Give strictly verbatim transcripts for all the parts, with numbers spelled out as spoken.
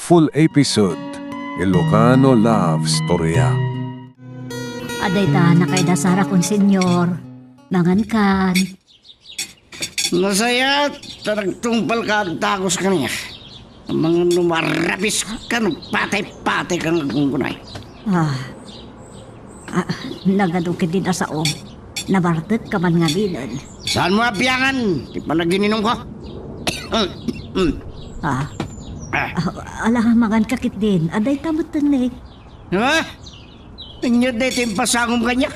Full episode, Ilocano Love Storya. Adayta nakaidasar a kon, Señor. Mangankan. Nasayaat ta nagtungpalka a dagus kaniak. Amangan no marabis ka, no patay-patay ka nga agkunkunay. Ah. Ah, nagadu ketdin a saom. Nabartek ka man ngaminen. Saanmo a biangan ti panagininumko? Ah. Ah. Ah, ala, mangan ka ketdin. Adayta met tengneg. Ha? Ania daytoy impasangom kaniak?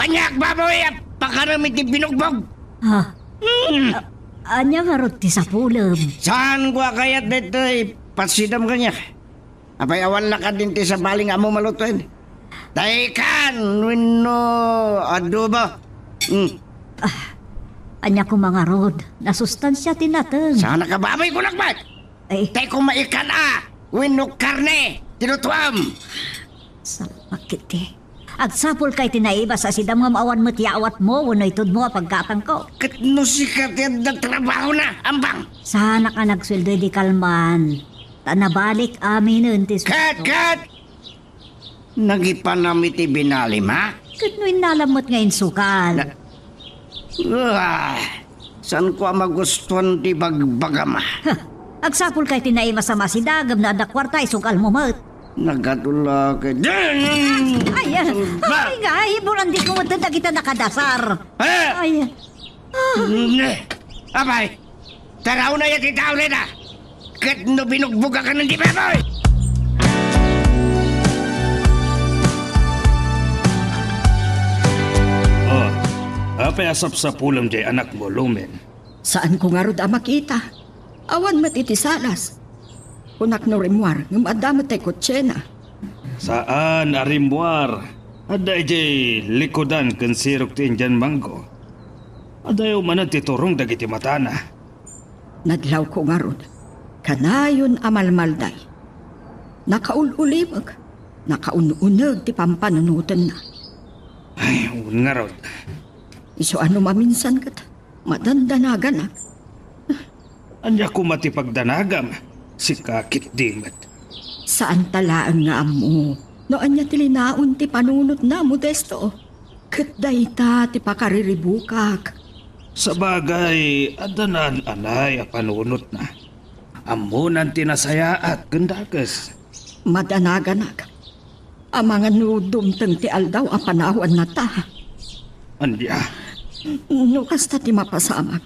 Ania, agbabawi a pakaram iti binugbog? Ha? Hmm. A-, ania ngarud ti sapulem? Saanko a kayat daytoy pasidam kaniak? Apay, awan lakad iti sabali nga ammo malutoen? Taikan wenno adobo? Hmm. Ah, ania koma ngarud? Nasustansia ti nateng. Saan a kababoy, kunak met? Ay. Tay koma ikan a wenno karne ti lutoam. Salakit ti. Agsapulka iti naibas a sidam ngem awan met yaawatmo wenno itudmo a paggatangko. Ket no sika ti adda trabahona, ambang. Saanak a nagsueldo idi kalman, ta nabalik aminen ti sueldo. Ket, ket! Nagipanam iti binalim, ha? Ket no innalam met nga insukal. Na-, Ah, saanko a magustuan ti bagbagam. Ha, agsapulka iti naibas a masida ngem no adda kuarta, isugalmo met. Nagadu la ket. Ay, ah, Ba? Ay, nga, iburanditmo met dagita nakadasar. Eh! Ay, ah. Ne. Apay, taraw na ya ti tao reta. Ket no binugbogakan ti baboy! Oh, apay a sapsapulem diay anakmo, Lumen? Saanko ngarud a makita. Awan met iti salas. Kunak no rimmuar, ngem adda met tay kotsena. Saan a rimmuar. Adda idiay likudan ken sirok ti Indian mango. Adayo manen ti turong dagiti matana. Nadlawko ngarud, kanayon a malmalday. Nakaul-ulimek, nakaun-uneg ti pampanunotenna. Ay, wen ngarud. Isu a no maminsan ket madandanaganak. Ania koma ti pagdanagam? Sika ketdi met. Saanta laeng nga ammo no ania ti linaon ti panunotna, Modesto. Ket dayta ti pakariribukak. Sabagay, adda naan-anay a panunotna. Ammonan ti nasayaat ken dakes. Madanaganak. Amangan no dumteng ti aldaw a panawannata. Ania? No kasta ti mapasamak,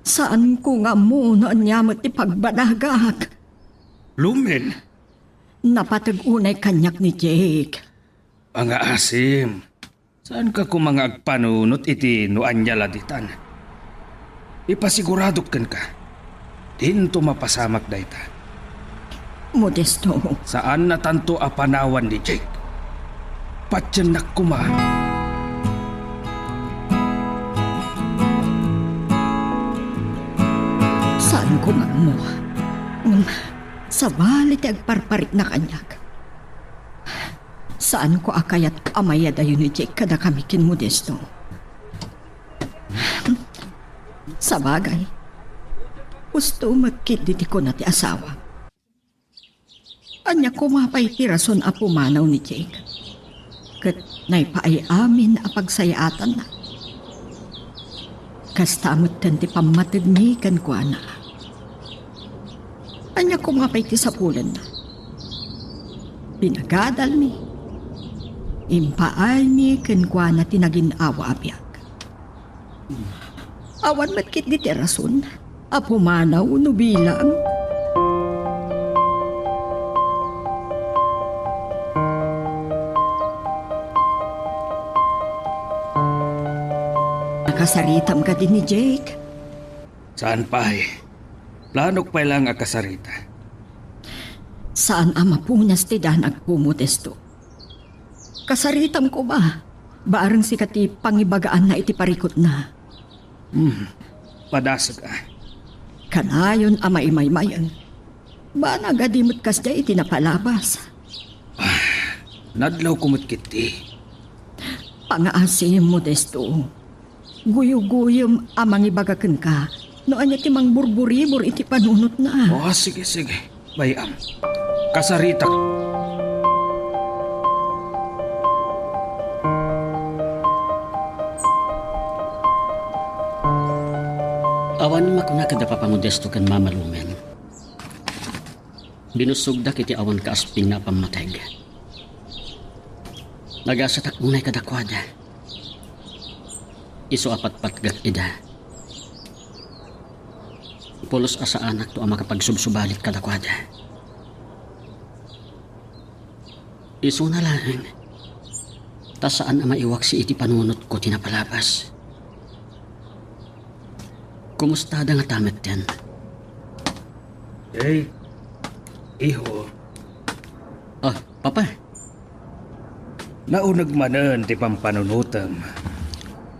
saanko nga ammo no ania met ti pagbanagak. Lumen. Napateg unay kaniak ni Jake. Pangaasim. Saanka koma nga agpanunot iti no ania la ditan? Ipasiguradok kenka, dinto mapasamak dayta. Modesto. Saannatanto a panawan ni Jake. Patiennak koma. Saanko nga ammo. Ngem sabali ti agparparikna kaniak. Saanko a kayat a mayadayo ni Jake kadakami ken Modesto. Sabagay, husto met ketdi ti kuna ti asawa. Ania koma pay ti rason a pumanaw ni Jake? Ket naipaay amin a pagsayaatanna. Kasta metten ti pammategmi kenkuana. Ania koma pay ti sapulenna? Pinagadalmi. Impaaymi kenkuana ti nagin-awa a biag. Awan met ketdi ti rason a pumanaw no bilang. Nakasaritam kadi ni Jake? Saan pay. Planok pay laeng a kasarita. Saan a mapunas ti danagko, Modesto. Kasaritam koma. Bareng sika ti pangibagaanna iti parikutna. Hmm. Padasek a. Kanayon a maimaymayen. Banag a di met kasdiay iti napalabas. Ah, nadlawko met ketdi. Pangaasim, Modesto. Guyugoyem a mangibaga kenka no ania ti mangburburibur iti panunotna. Oh, sige, sige. Bay-am. Kasaritak. Awan makuna kada Papa Modesto ken Mama Lumen. Binussogdak iti awan kaasping nga a pammateg. Nagasatak unay kadakuada. Isu a patpatgak ida. Pulos a saanakto a makapagsubsubalit kadakuada. Isuna laeng, ta saan a maiwaksi iti panunotko ti napalabas. Kumustada ngata metten? Hey, iho. Ah, Papa. Nauneg manen ti pampanunotem.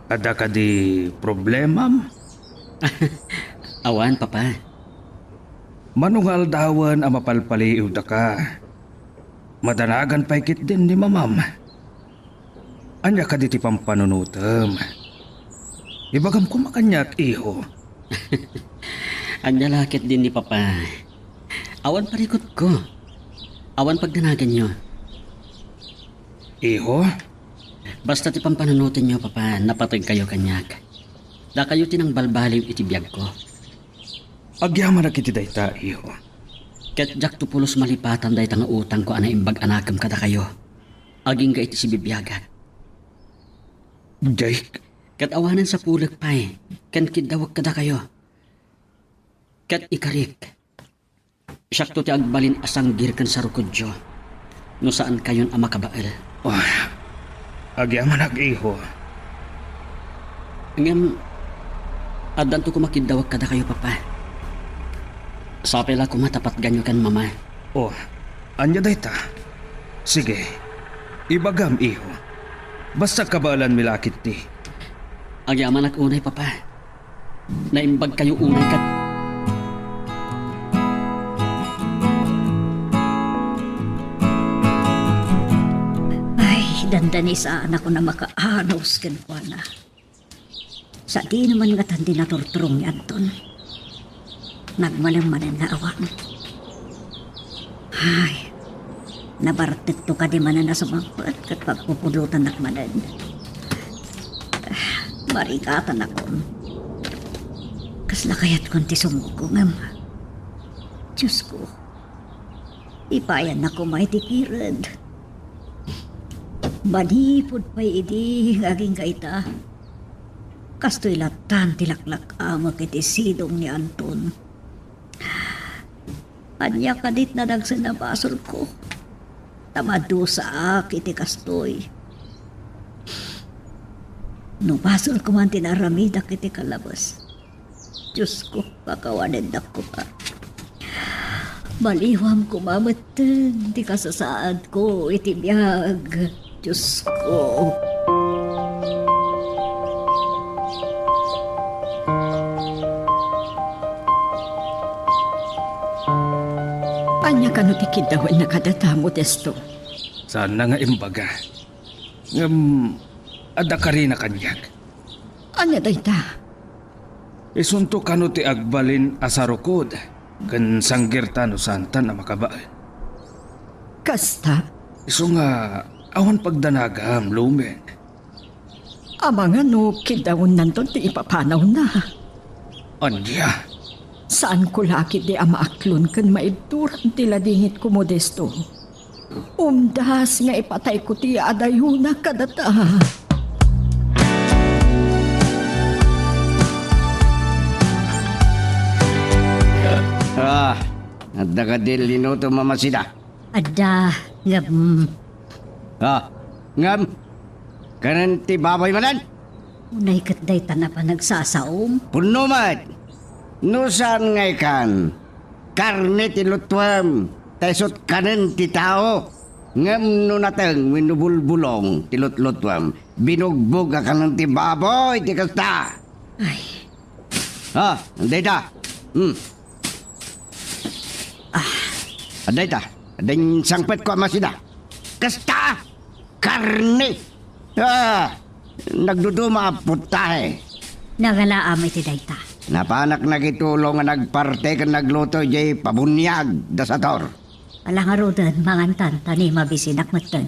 Adda kadi problemam? Awan, Papa. Mano nga aldawen a mapalpaliiwdaka, madanagan pay ketdin ni mamam. Ania kadi ti pampanunotem? Ibagam koma kaniak, iho. Ania la ketdin ni Papa? Awan parikutko. Awan pagdanaganyo. Iho? Basta ti pampanunotenyo, Papa, napategkayo kaniak. Dakayo ti nangbalbaliw iti biagko. Agyamanak iti dayta, iho. Ket diakto pulos malipatan dayta nga utangko a naimbag a nakem kadakayo, agingga iti sibibiagak. Jake. Ket awanen sapulek pay, ken kiddawek kadakayo. Ket ikarik, siakto ti agbalin a sanggir ken sarukodyo no saankayon a makabael. Ah, agyamanak, iho. Ngem, addanto koma kiddawek kadakayo, Papa. Sapay la koma ta patganyo ken Mama. Oh, ania dayta? Sige, ibagam, iho. Basta kabaelanmi la ketdi. Agyamanak unay, Papa. Naimbagkayo unay ket... Ay, dandanisaan a makaanus kenkuana. Sadino man ngatan ti naturturong ni Anton. Nagmalem manen nga awan. Ay, nabartekto kadi manen a sumangpet ket pagpupudotanak manen. Ah, marigatanak. Kasla kayatkon ti sumuko ngem, Diosko, ipayannak koma iti kired. Manipud pay idi nga agingga ita, kastoy lattan ti laklak-amek iti sidong ni Anton. Ania kadit nadagsen a basolko? Ta madusaak iti kastoy. No basolko man ti naaramidak iti kalabes, Diosko, pakawanennak koma. Baliwam koma metten ti kasasaadko iti biag, Diosko. Ania kano ti kiddawenna kadata, Modesto? Saanna nga imbaga. Ngem, adda karina kaniak. Ania dayta? Isunto kano ti agbalin a sarukod ken sanggirta no saantan a makabael. Kasta? Isu nga awan pagdanagam, Lumen. Amangan no kiddawennanton ti ipapanawna. Ania? Saanko la ketdi a maaklon ken maidduran ti ladingitko, Modesto. Umdas nga ipatayko ti adayona kadata. Ah, adda kadi linutom a masida? Adda, ngem... Ah, ngem? Kanen ti baboy manen? Unay ket dayta a panagsasaom? Punno met! No saan nga ikan, karne ti lutwem, ta isut' kanen ti tao. Ngem no nateng wenno bulbulong ti lutlutuem, binugbog a kanen ti baboy ti kasta. Ay. Ah, dayta. Hmm. Ah. Adda ita, adda insangpetko a masida. Kasta! Karne! Ah! Nagduduma a putahe. Nagalaam iti dayta. Napanak nagitulo nga nagparte ken nagluto idiay pabuniag da Sator. Ala ngaruden, mangantan, ta ni mabisinak metten.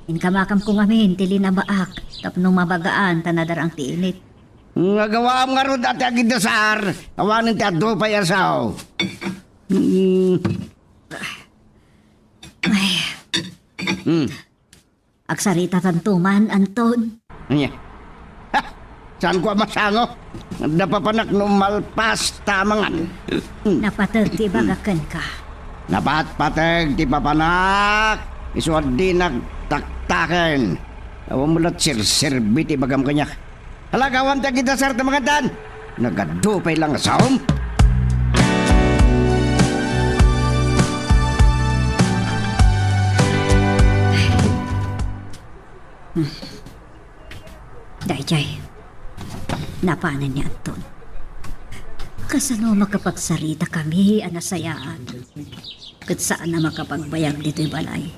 Inkamakamko ngamin ti linabaak tapno mabagaan ta nadarang ti init. Nga gawaam ngarud a ti agidasar, awanen ti adu pay a sao. Hmm. Ay. Hmm. Agsaritatanto man, Anton. Ania? Ha! Saanko a masango? Adda papanak no malpas ta amangan. Hmm. Napateg ti ibagak kenka. Napatpateg ti papanak, isu a dinak taktaken. Awan mo la't serserbi ti ibagam kaniak. Hala, gawan ti agidasar ta mangantan. Nagadu pay lang a saom. Hmm. Daydiay, napanen ni Anton. Kasano makapagsarita kami a nasayaan? Ket saan a makapagbayag ditoy balay.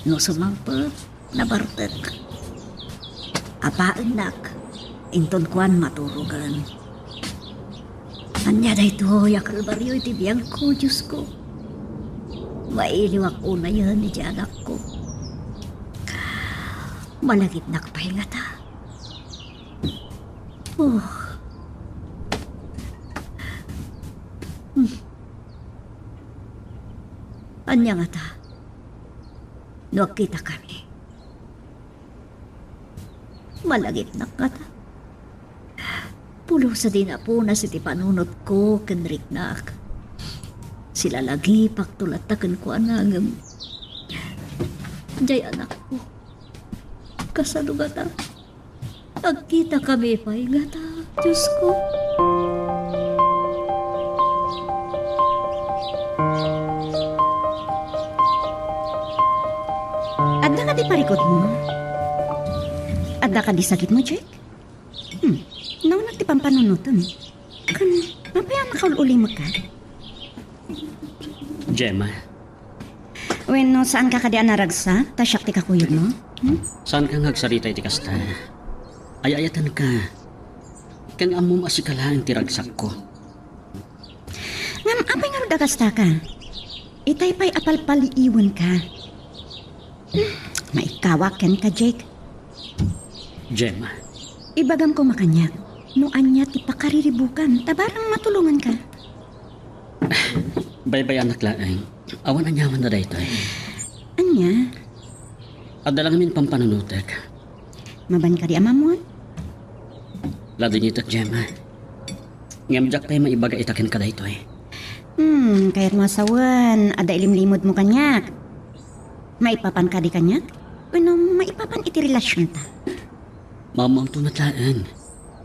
No sumangpet, nabartek. Apaennak, inton kuan maturogen. Ania daytoy a kalbario iti biagko, Diosko? Mailiwak unayen iti anakko. Malagipnak pay ngata. Oh. Hmm. Ania ngata? No agkitakami, malagipnak ngata. Pulos a di napunas iti panunotko ken riknak. Silalagipakto latta kenkuana ngem, jay anakko, kasano ngata? Agkitakami pay ngata, Diosko. Adda kadi parikutmo? Adda kadi sakitmo, Jake? Hmm, naunat ti pampanunotem. Kan, apay a nakaul-ulimekka? Gemma. Wenno, saanka kadi a naragsak, ta siak ti kakuyogmo? Hmm? Saanka nga agsarita iti kasta? Ay-ayatenka. Ken ammom a sika laeng ti ragsakko. Ngem apay ngarud a kastaka? Itay pay a palpaliiwenka. Hmm, maikawak kenka, Jake. Gemma. Ibagam koma kaniak, no ania ti pakariribukam, ta barang matulonganka. Baybay-anak laeng. Awan aniamanna daytoy. Ania? Adda la ngamin pampanunotek. Maban kadi a mammuan? Ladingitek, Gemma. Ngem diak pay maibaga ita kenka daytoy. Hmm, kayatmo a sawen, adda ilimlimodmo kaniak. Maipapan kadi kaniak? Wenno maipapan iti relasionta? Maammoamto met laeng.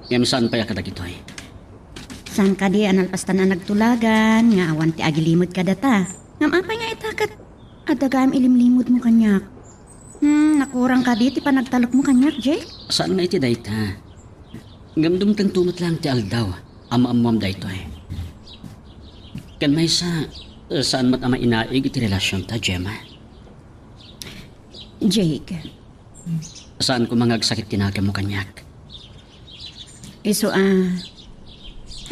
Ngem saan pay a kadagitoy. Saan kadi a nalpastan a nagtulagan nga awan ti agilimod kadata? Ngem apay nga ita ket adda gayam ilimlimodmo kaniak? Hmm, nakurang kadi ti panagtalekmo kaniak, Jake? Saan nga iti dayta. Ngem dumtengto met laeng ti aldaw a maammoam daytoy. Ken maysa, saan met a mainaig iti relasionta, Gemma. Jake. Saan koma nga agsakit ti nakemmo kaniak. Isu a,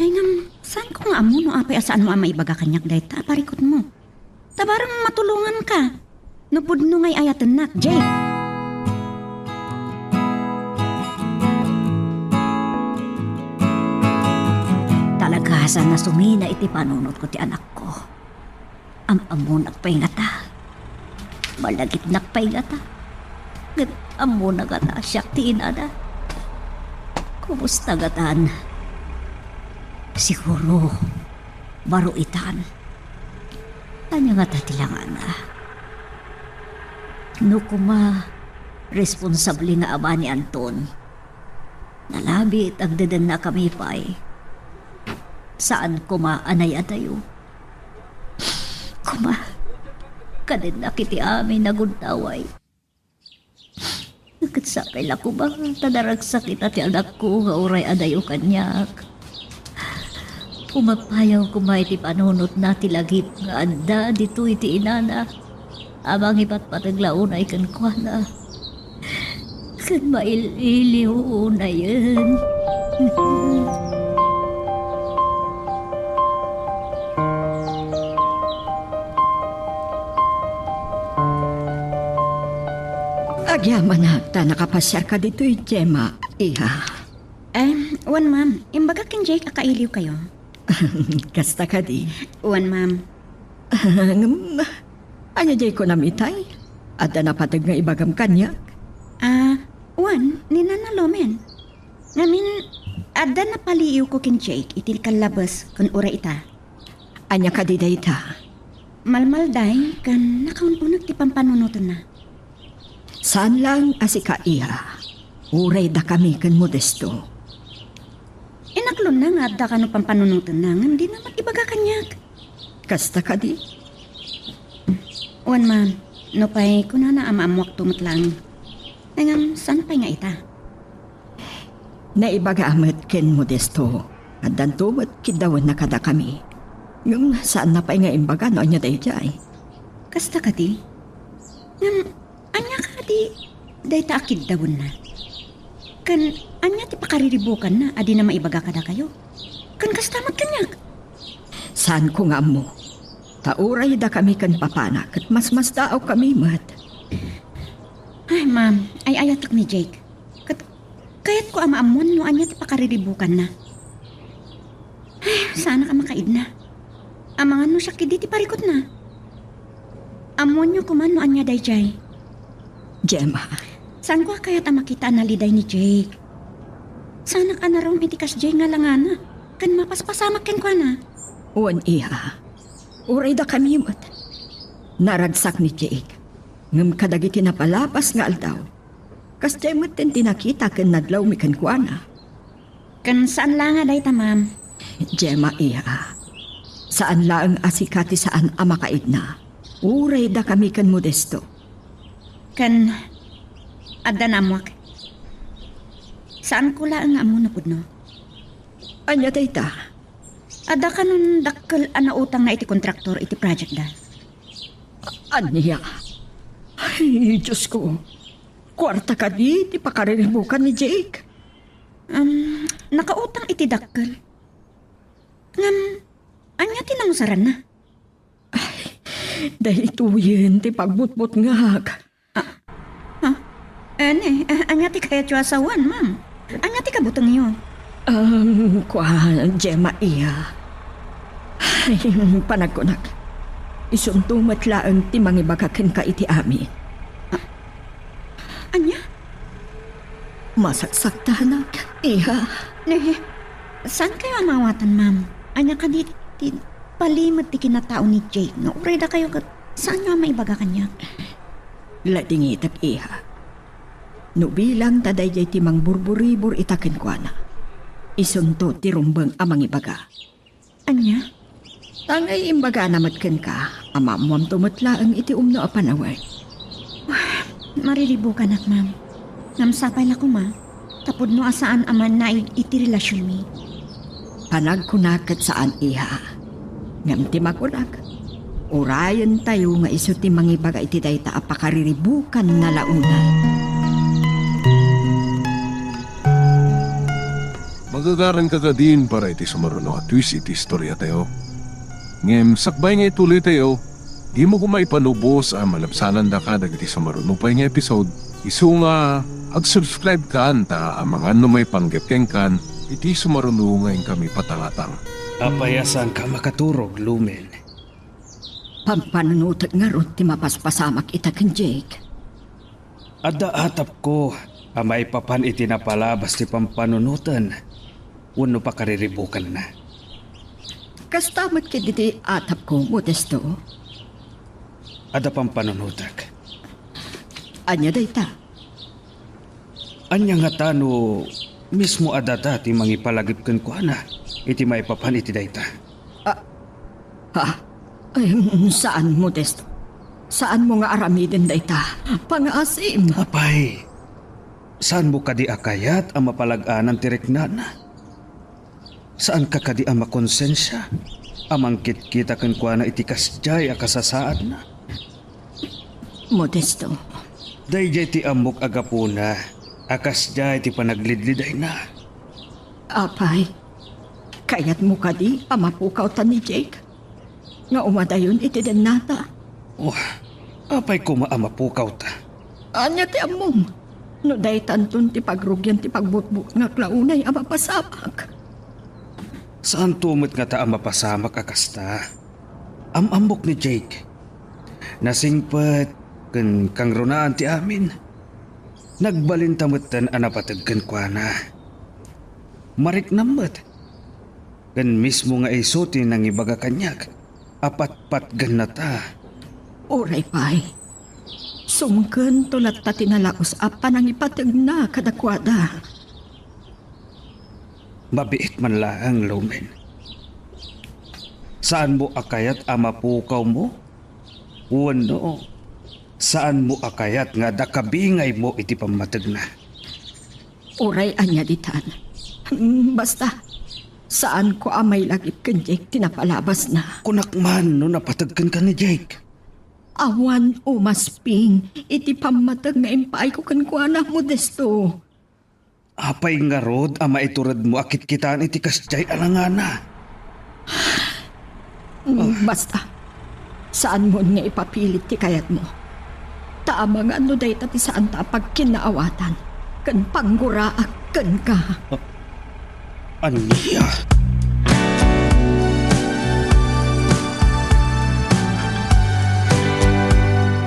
ay ngem, saanko nga ammo no apay a saanmo a maibaga kaniak dayta a parikutmo. Ta barang matulonganka no pudno nga ay-ayatennak, Jake. Talaga, saan a sumina iti panunotko ti anakko. Am-ammonak pay ngata. Malagipnak pay ngata. Ngem ammona ngata a siak ti inana. Kumusta ngatan? Siguro, baro itan. Ania ngata ti langana? No koma, responsable nga ama ni Anton. Nalabit, agdedennakami pay. Saan koma a nayadayo. Koma, kadennak iti amin a gundaway. Ket sapay la koma ta naragsak ita ti anakko nga uray adayo kaniak. Umapayaw koma iti panunotna ti lagip nga adda ditoy ti inana a mangipatpateg la unay kenkuana. Ken mail-iliw unayen. Agyamanak ta nakapasiarka ditoy, Gemma, iha. Em, wen, ma'am. Imbagak ken Jake a kailiwkayo. Kasta kadi? Wen, ma'am. Ngem, ania diay kunam itay? Adda napateg nga ibagam kaniak? Ah, wen, ni Nana Lumen. Ngamin, adda napaliiwko ken Jake iti kallabes ken uray ita. Ania kadi dayta? Malmalday ken nakaun-uneg ti pampanunotenna. Saan laeng a sika, iha. Uray dakami ken Modesto. Inaklonna nga adda kano pampanunotenna ngem dina met ibaga kaniak. Kasta kadi? Wen, ma'am. Nupay kunana a maammuakto met laeng. Ngem saan pay nga ita? Naibaga met ken Modesto. Addanto met kiddawenna kadakami. Ngem saanna pay nga imbaga no ania daydiay. Kasta kadi? Ngem ania kadi dayta a kiddawenna? Ken ania ti pakariribukanna a dina maibaga kadakayo? Ken kasta met kaniak? Saanko nga ammo. Ta uray dakami ken papana ket masmasdaawkami met. Ay, ma'am, ay-ayatek ni Jake. Ket kayatko a maammuan no ania ti pakariribukanna. Ay, saanak a makaidna. Amangan no siak idi ti parikutna. Ammoanyo koma no ania daydiay. Gemma. Saanko a kayat a makita a naliday ni Jake. Saanak a narum iti kasdiay nga langana ken mapaspasamak kenkuana. Wen, iha. Uray dakami met. Naragsak ni Jake. Ngem kadagiti napalabas nga aldaw, kasdiay metten ti nakita ken nadlawmi kenkuana. Ken saan la nga dayta, ma'am? Gemma, iha. Saan laeng a sika ti saan a makaidna. Uray dakami ken Modesto. Ken adda naammuak. Saanko laeng nga ammo no pudno. Ania dayta? Adda kanon dakkel a nautangna iti kontraktor iti projectda. Ania? Ay, Diosko. Kuarta kadi ti pakariribukan ni Jake? Um, nakautang iti dakkel. Ngem, ania ti nangusaranna? Ay, daytoyen ti pagbutbutngak. Ah, ah, ania, ah, ania ti kayatyo a sawen, ma'am? Ania ti kabutengyo? Um, kua, Gemma, iha. Ay, panagkunak. Isunto met laeng ti mangibaga kenka iti amin. Ah, ania? Masaksaktanak, iha. Ne, saankayo a maawatan, ma'am? Ania kadi ti palimed ti kinatao ni Jake nga uray dakayo ket saanyo a maibaga kaniak? Ladingitek, iha. No bilang ta daydiay ti mangburburibor ita kenkuana, isunto ti rumbeng a mangibaga. Ania? Angay imbagana met kenka a maammoamto met laeng iti umno a panawen. Mariribukanak, ma'am. Ngem sapay la koma, ta pudno a saan a mannaig iti relasionmi. Panagkunak ket saan, iha. Ngem ti makunak, urayentayo nga isu ti mangibaga iti dayta a pakariribukan a launa. Magagaranka kadin para iti sumaruno a twist iti istoriatayo. Ngem sakbay nga ituloytayo, dimo koma ipanubos a malabsanandaka dagiti sumaruno pay nga episode. Isu nga ag-subscribe kan ta amangan no maipanggep kenkan iti sumaruno nga inkami patangatang. Apay a saanka makaturog, Lumen? Pampanunotek ngarud ti mapaspasamak ita ken Jake. Adda atapko a maipapan iti napalabas ti pampanunoten wenno pakariribukanna. Kasta met ket iti atapko, Modesto. Adda pampanunotek. Ania dayta? Ania ngata no mismo a data ti mangipalagip kenkuana iti maipapan iti dayta? Ah, ha? Em, saan, Modesto. Saanmo nga aramiden dayta. Pangaasim. Apay, saanmo kadi a kayat a mapalag-anan ti riknana? Saanka kadi a makonsensia a mangkitkita kenkuana iti kasdiay a kasasaadna? Modesto. Daydiay ti ammok a gapuna a kasdiay ti panaglidlidayna. Apay, kayatmo kadi a mapukawta ni Jake nga umadayon iti dennata? Oh, apay koma a mapukawta? Ania ti ammom? No daytanton ti pagrugian ti pagbutbutngak la unay a mapasamak. Saanto met ngata a mapasamak a kasta. Am-ammok ni Jake. Nasingpet ken kangrunaan ti amin. Nagbalinta metten a napateg kenkuana. Mariknam met. Ken mismo nga isu ti nangibaga kaniak a patpatgennata. Uray pay, sumkento latta ti nalaus a panangipategna kadakuada. Mabiit man laeng, Lumen. Saanmo a kayat a mapukawmo? Wenno, saanmo a kayat nga adda kabingaymo iti pammategna? Uray ania ditan. Hmm, basta, saanko a mailagip ken Jake ti napalabasna. Kunak man no napateg kenka ni Jake. Awan umasping iti pammateg nga impaayko kenkuana, Modesto. Apay ngarud a maituredmo a kitkitaan iti kasdiay a langana? Mm, basta, saanmon nga ipapilit ti kayatmo. Ta amangan no dayta ti saanta a pagkinnaawatan ken pangguraak kenka. Ania?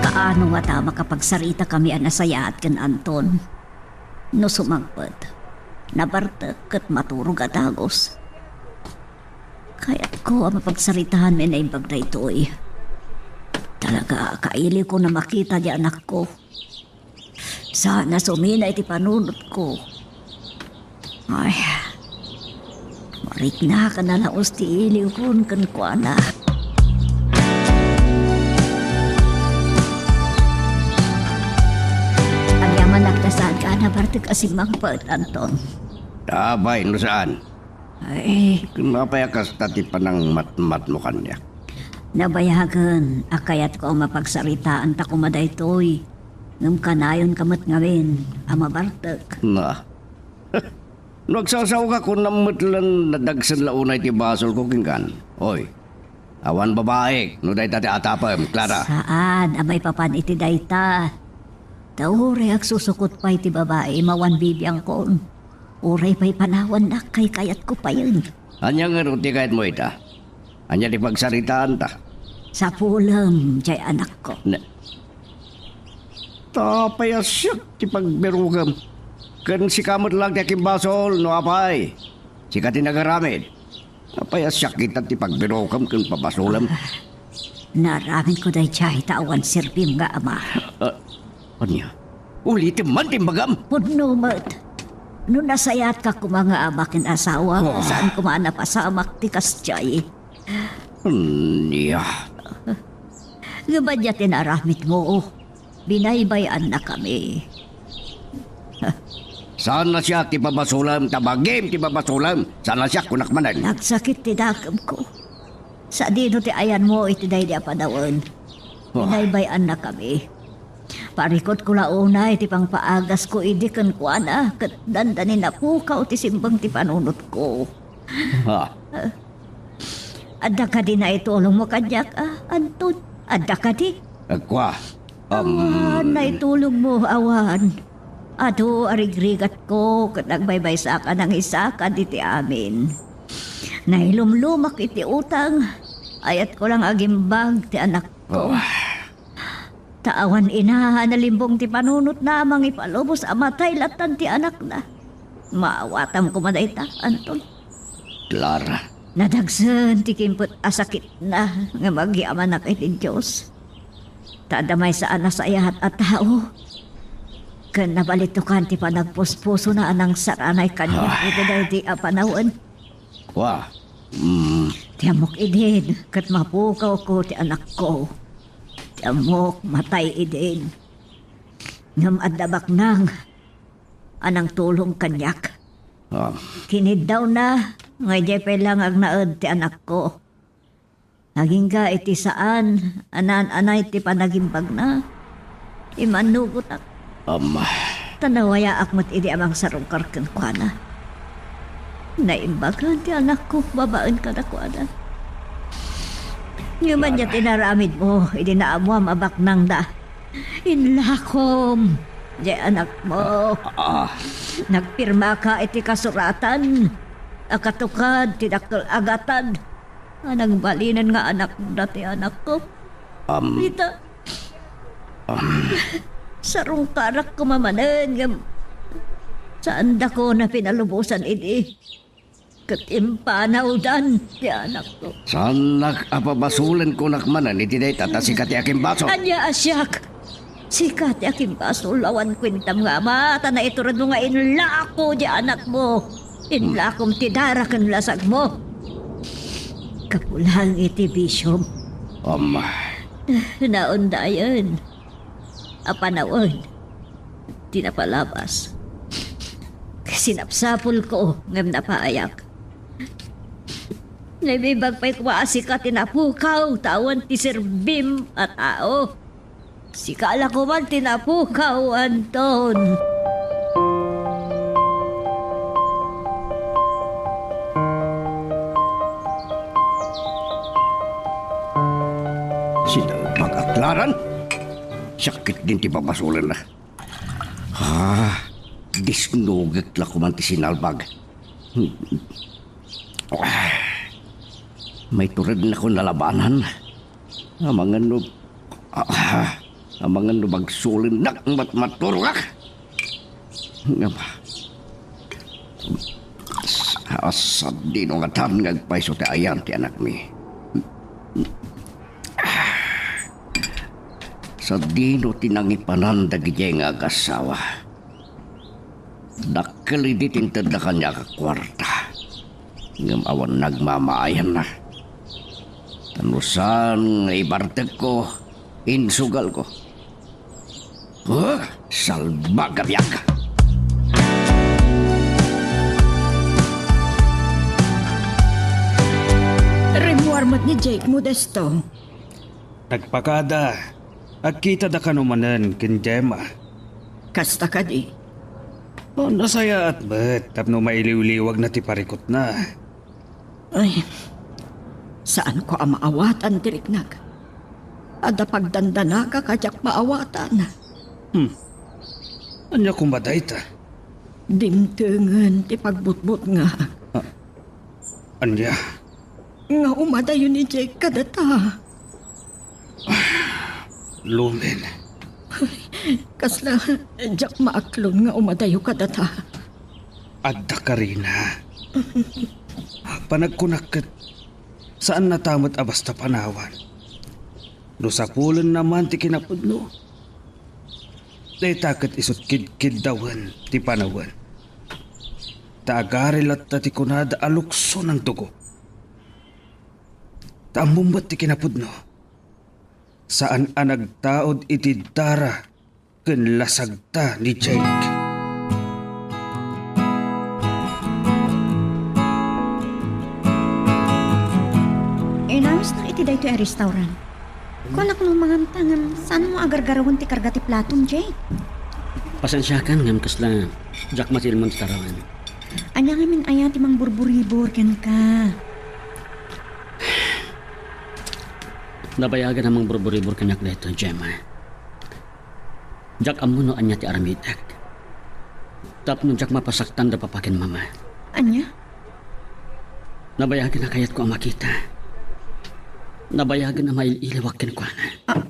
Kaano ngata makapagsaritaka a nasayaat ken Anton? No sumangpet, nabartek ket maturog a dagus. Kayatko a mapagsaritaanmi a naimbag daytoy. Talaga, kailiwko a makita ti anakko. Saan a sumina iti panunotko. Ay, marikna a nalaus ti iliwkon kenkuana. Ania man a kasaan a nabartek a simmangpet, Anton? Apay no saan? Ay. Ken apay a kasta ti panangmatmatmo kaniak? Nabayagen a kayatko a mapagsaritaanta koma daytoy. Ngem kanayonka met ngamin a mabartek. Na. No agsasaoka, kunam met lan nadagsen la unay ti basolko kenkan. Oy, awan babaik no dayta ti atapem, Clara. Saan a maipapan iti dayta. Ta uray agsusukot pay ti babai, mawan bibiangkon. Uray pay panawannak, kaykayatko payen. Ania ngarud ti kayatmo ita? Ania ti pagsaritaanta? Sapulem, jay anakko. Ne. Ta apay a siak ti pagbirukem? Ken sika met laeng ti akimbasol, no apay? Sika ti nagaramid. Apay a siak ita ti pagbirukem ken pabasolem? Ah, naaramidko daydiay ta awan serbim nga ama. Ah, ania? Ulitem man ti imbagam? Pudno met. No nasayaatka koma nga ama ken asawa, oh, saan koma a napasamak ti kasdiay. Ania? Ngem ania ti naaramidmo? Binaybay-annakami. Saan a siak ti pabasolem, ta bagim ti pabasolem. Saan a siak, kunak manen. Nagsakit ti dakemko. Sadino ti ayanmo iti daydi a panawen? Ah. Binaybay-annakami. Parikutko la unay ti pangpaagasko idi kenkuana, ket dandani napukaw ti simbeng ti panunotko. Ah. Adda kadi naitulongmo kaniak, a, Anton? Adda kadi? Agkua. Awan, um, naitulongmo, awan. Adu a rigrigatko ket nagbaybaysaak a nangisakad iti amin. Nailumlumak iti utang. Ayatko lang agimbag ti anakko. Oh. Ta awan ina a nalimbong ti panunotna a mangipalubos a matay lattan ti anakna. Maawatam koma dayta, Anton. Clara. Nadagsen ti kimpet a sakitna nga magyamanak iti Dios. Ta adda maysa a nasayaat a tao. Ken nabalitokan ti panagpuspusona a nangsaranay kaniak, ah, iti daydi a panawen. Wa. Mm. Ti ammok idin, ket mapukawko ti anakko. Ti ammok, matay idin. Ngem adda baknang a nangtulong kaniak. Ah. Kiniddawna, nga idiay pay la nga agnaed ti anakko. Agingga iti saan a naan-anay ti panagimbagna. Immannugotak. Ama. Ta nawayaak met idi a mangsarungkar kenkuana. Naimbagan ti anakko babaen kadakuada. Ngem ania ti naaramidmo idi naammoam a baknangda? Inlakom, di anakmo. Ah. Nagpirmaka iti kasuratan a katukad ti dakkel a gatad a nagbalinen nga anakda ti anakko. Um, Rita, um, sarungkarak koma manen ngem saandakon a pinalubosan idi. Ket impanawdan ti anakko. Saannak a pabasolen kunak manen iti dayta ta sika ti akimbasol. Ania a siak? Sika ti akimbasol, awan kuentam nga ama, ta naituredmo nga inlako ti anakmo. Inlakom ti dara ken lasagmo. Kapulan iti bisiom. Ama. Naundayen. A panawen ti napalabas. Sinapsapulko ngem napayak. Naibibag pay koma a sika ti napukaw ta awan ti serbim a tao. Sika la koman ti napukaw, Anton. Sinalbag a Klaran! Sakit din ti pabasolenna. Ah, disnugek la koman ti sinalbag. Ah, maiturednakon a labanan. Amangan no, ah, amangan no bagsolennak, mat-, maturogak. Ngem, ah, sadino ngatan nga agpayso ti ayan ti anakmi? Sadino ti nangipanan dagidiay nga agasawa? Dakkel idi ti intedda kaniak a kuarta. Ngem awan nagmamaayanna. Ta no saan nga ibartekko, insugalko. Huh? Salbag a biag! Rimmuar met ni Jake, Modesto. Nagpakada. Agkitada kano manen ken Gemma. Kasta kadi? O, nasayaat met tapno mailiwliwagna ti parikutna. Ay, saanko a maawatan ti riknak. Adda pagdandanagak a diak maawatan. Hmm. Ania koma dayta? Dimtengen ti pagbutbutngak. Ah, ania? Nga umadayo ni Jake kadata. Lumen. Kasla diak maaklon nga umadayo kadata. Adda karina. Panagkunak ket saannata met a basta panawan. No sapulenna man ti kinapudno, dayta ket isut' kidkiddawen ti panawen. Ta agari latta ti kunada a lukso nang dugo. Ta ammom met ti kinapudno, saan a nagtaud iti dara ken lasagta ni Jake. Inawisnak iti daytoy a restaurant. Kunak no manganta ngem saanmo a gargarawen ti karga ti platom, Jake. Pasensiakan ngem kasla diak matilmon ti tarawen. Ania ngamin aya ti mangburburibur kenka? Nabayagen a mangburburibur kaniak daytoy, Gemma. Diak ammo no ania ti aramidek. Tapno diak mapasaktan da papa ken mama. Ania? Nabayagen a kayatko a makita. Nabayagen a mail-iliwak kenkuana. Ah,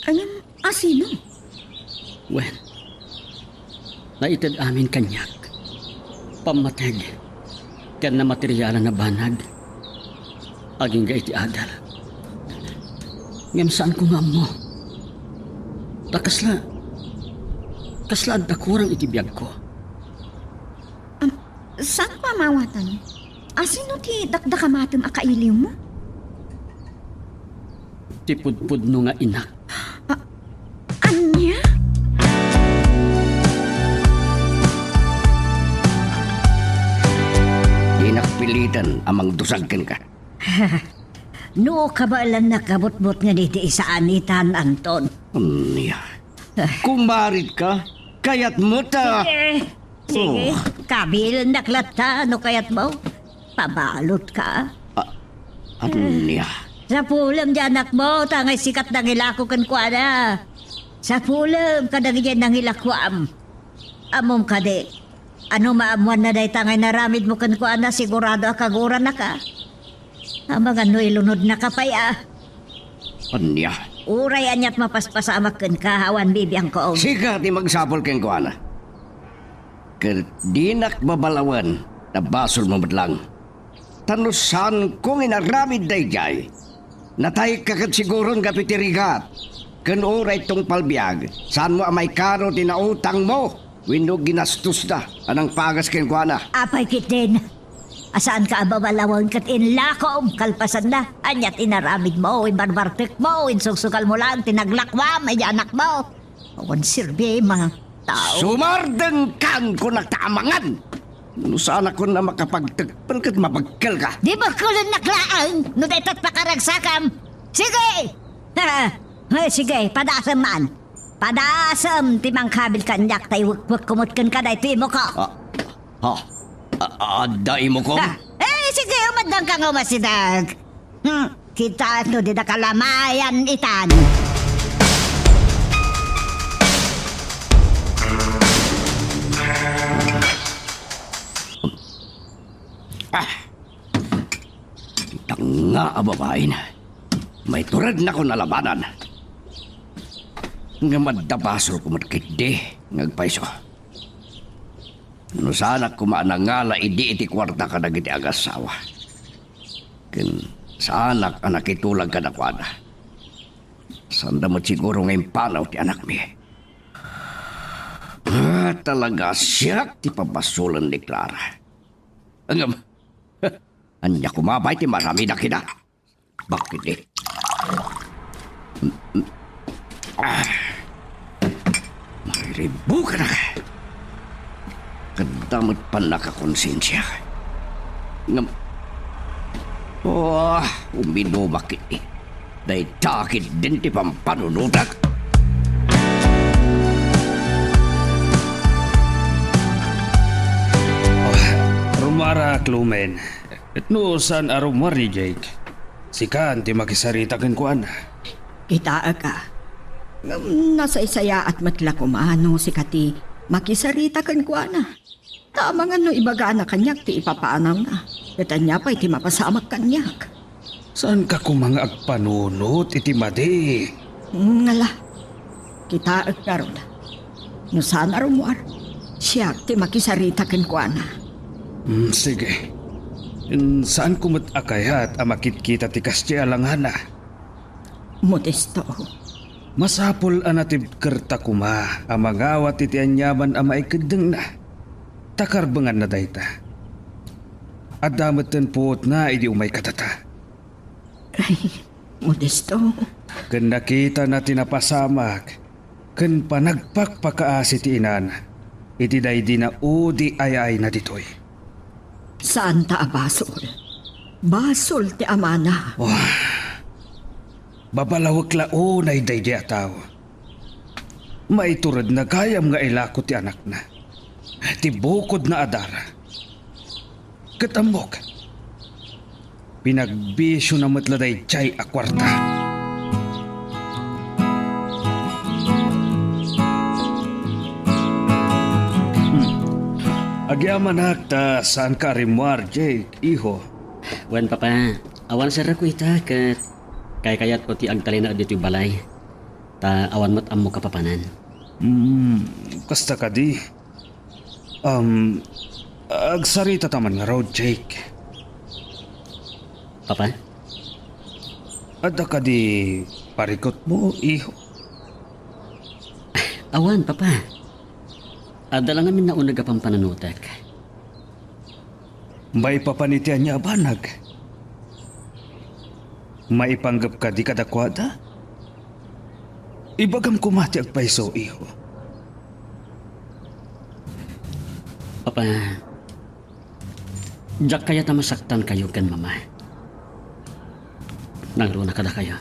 ngem, asino? Wen, naited amin kaniak. Pammateg ken namaterialan a banag agingga iti adal. Ngem saanko nga ammo. Ta kasla, kasla adda kurang iti biagko. Am, saanko a maawatan? Asino ti dakdakamatem a kailiwmo? Ti pudpudno nga inak. Ah, ania? Dinak piliten a mangdusag kenka. No kabaelannak a butbutngen iti isaanitan, Anton. Ania? Kumaritka? Kayatmo ta... Sige. Sige. Oh. Kabilendak latta no kayatmo. Pabalutka. Ah, ania? Sapulem ti anakmo, ta angay sikat nangilako kenkuana. Sapulem kadagiti nangilakuam. Ammom kadi, ano maammoanna dayta nga inaramidmo kenkuana, sigurado a kaguranaka. Amangan no ilunodnaka pay a. Ania? Uray aniat mapaspasamak kenka, awan bibiangko. Sika ti magsapul kenkuana. Ket dinak babalawen ta basolmo met lang. Ta no saanko nga inaramid daydiay, natayka ket siguron gapu iti rigat, ken uray tungpal biag, saanmo a maikano ti nautangmo wenno ginastosda a nangpagas kenkuana. Apay ketdin, a saanka a babalawen ket inlakom kalpasanna? Ania ti inaramidmo, imbarbartekmo, insugsugalmo laeng ti naglakuam iti anakmo? Awan serbi, mga tao. Sumardengkan, kunak ta amangan! No saanak a makapagtekpel ket mabagkelka. Di bakkelennak laeng no dayta't pakaragsakam. Sige! Ay, sige, padasem man. Padasem ti mangkabil kaniak ta iwekwekko met kenka daytoy imoko. Ah, ha? A-, adda imoko? Ah, eh, sige, umaddanka nga umasideg. Hmm, kita no dida kalamayan itan. Ah! Tanga a babaen. Maiturednakon a labanan. Ngem adda basolko met ketdi nga agpayso. No saanak koma a nangala idi iti kuarta kadagiti agassawa. Ken saanak a nakitulag kadakuada. Saanda met siguro nga impanaw ti anakmi. Ah, talaga siak ti pabasolen ni Clara. Ngem, ania koma pay ti maramida kida? Bakit eh? Ah. Mariribukan na. Kadamot pannakakonsensia. Ngem, oh, uminumak iti. Dayta ketdin ti pampanunotak. Oh, rumara, Clement. No saan a rummuar ni Jake, sikan ti makisarita kenkuana. Kitaek a. Ngem nasaysayaat met la koma no sika ti makisarita kenkuana. Ta amangan no ibagana kaniak ti ipapanawna, ket ania pay ti mapasamak kaniak? Saanka koma nga agpanunot iti madi? Ngala, kitaek ngarud. No saan a rummuar, siak ti makisarita kenkuana. Mm, sige. Mm, saanko met a kayat a makitkita ti kasdiay a langana. Modesto. Masapul a natibkerta koma a mangawat iti aniaman a maikeddengna. Ta karbenganna dayta. Adda metten puotna idi umay kadata. Ay, Modesto. Ken nakitana ti napasamak ken panagpakpakaasi ti inana iti daydi naudi a yaayna ditoy. Saanta a basol. Basol ti amana. Wah. Babalawek la unay daydi a tao. Maituredna gayam nga ilako ti anakna. Ti bukodna a dara. Ket ammok, pinagbisiona met la daydiay a kuarta. Hmm. Agyamanak ta saanka a rimmuar, Jake, iho. Wen, Papa, awan serreko ita ket kaykayatko ti agtalinaed ditoy balay. Ta awan met ammok a papanan. Hmm, kasta kadi. Um, agsarita ta man ngarud, Jake. Papa? Adda kadi parikutmo, iho? Awan, Papa. Adda la ngamin nauneg a pampanunotek. Maipapan iti ania a banag? Maipanggep kadi kadakuada? Ibagam koma ti agpayso, iho. Papa, diak kayat a masaktankayo ken Mama. Nangruna kadakayo.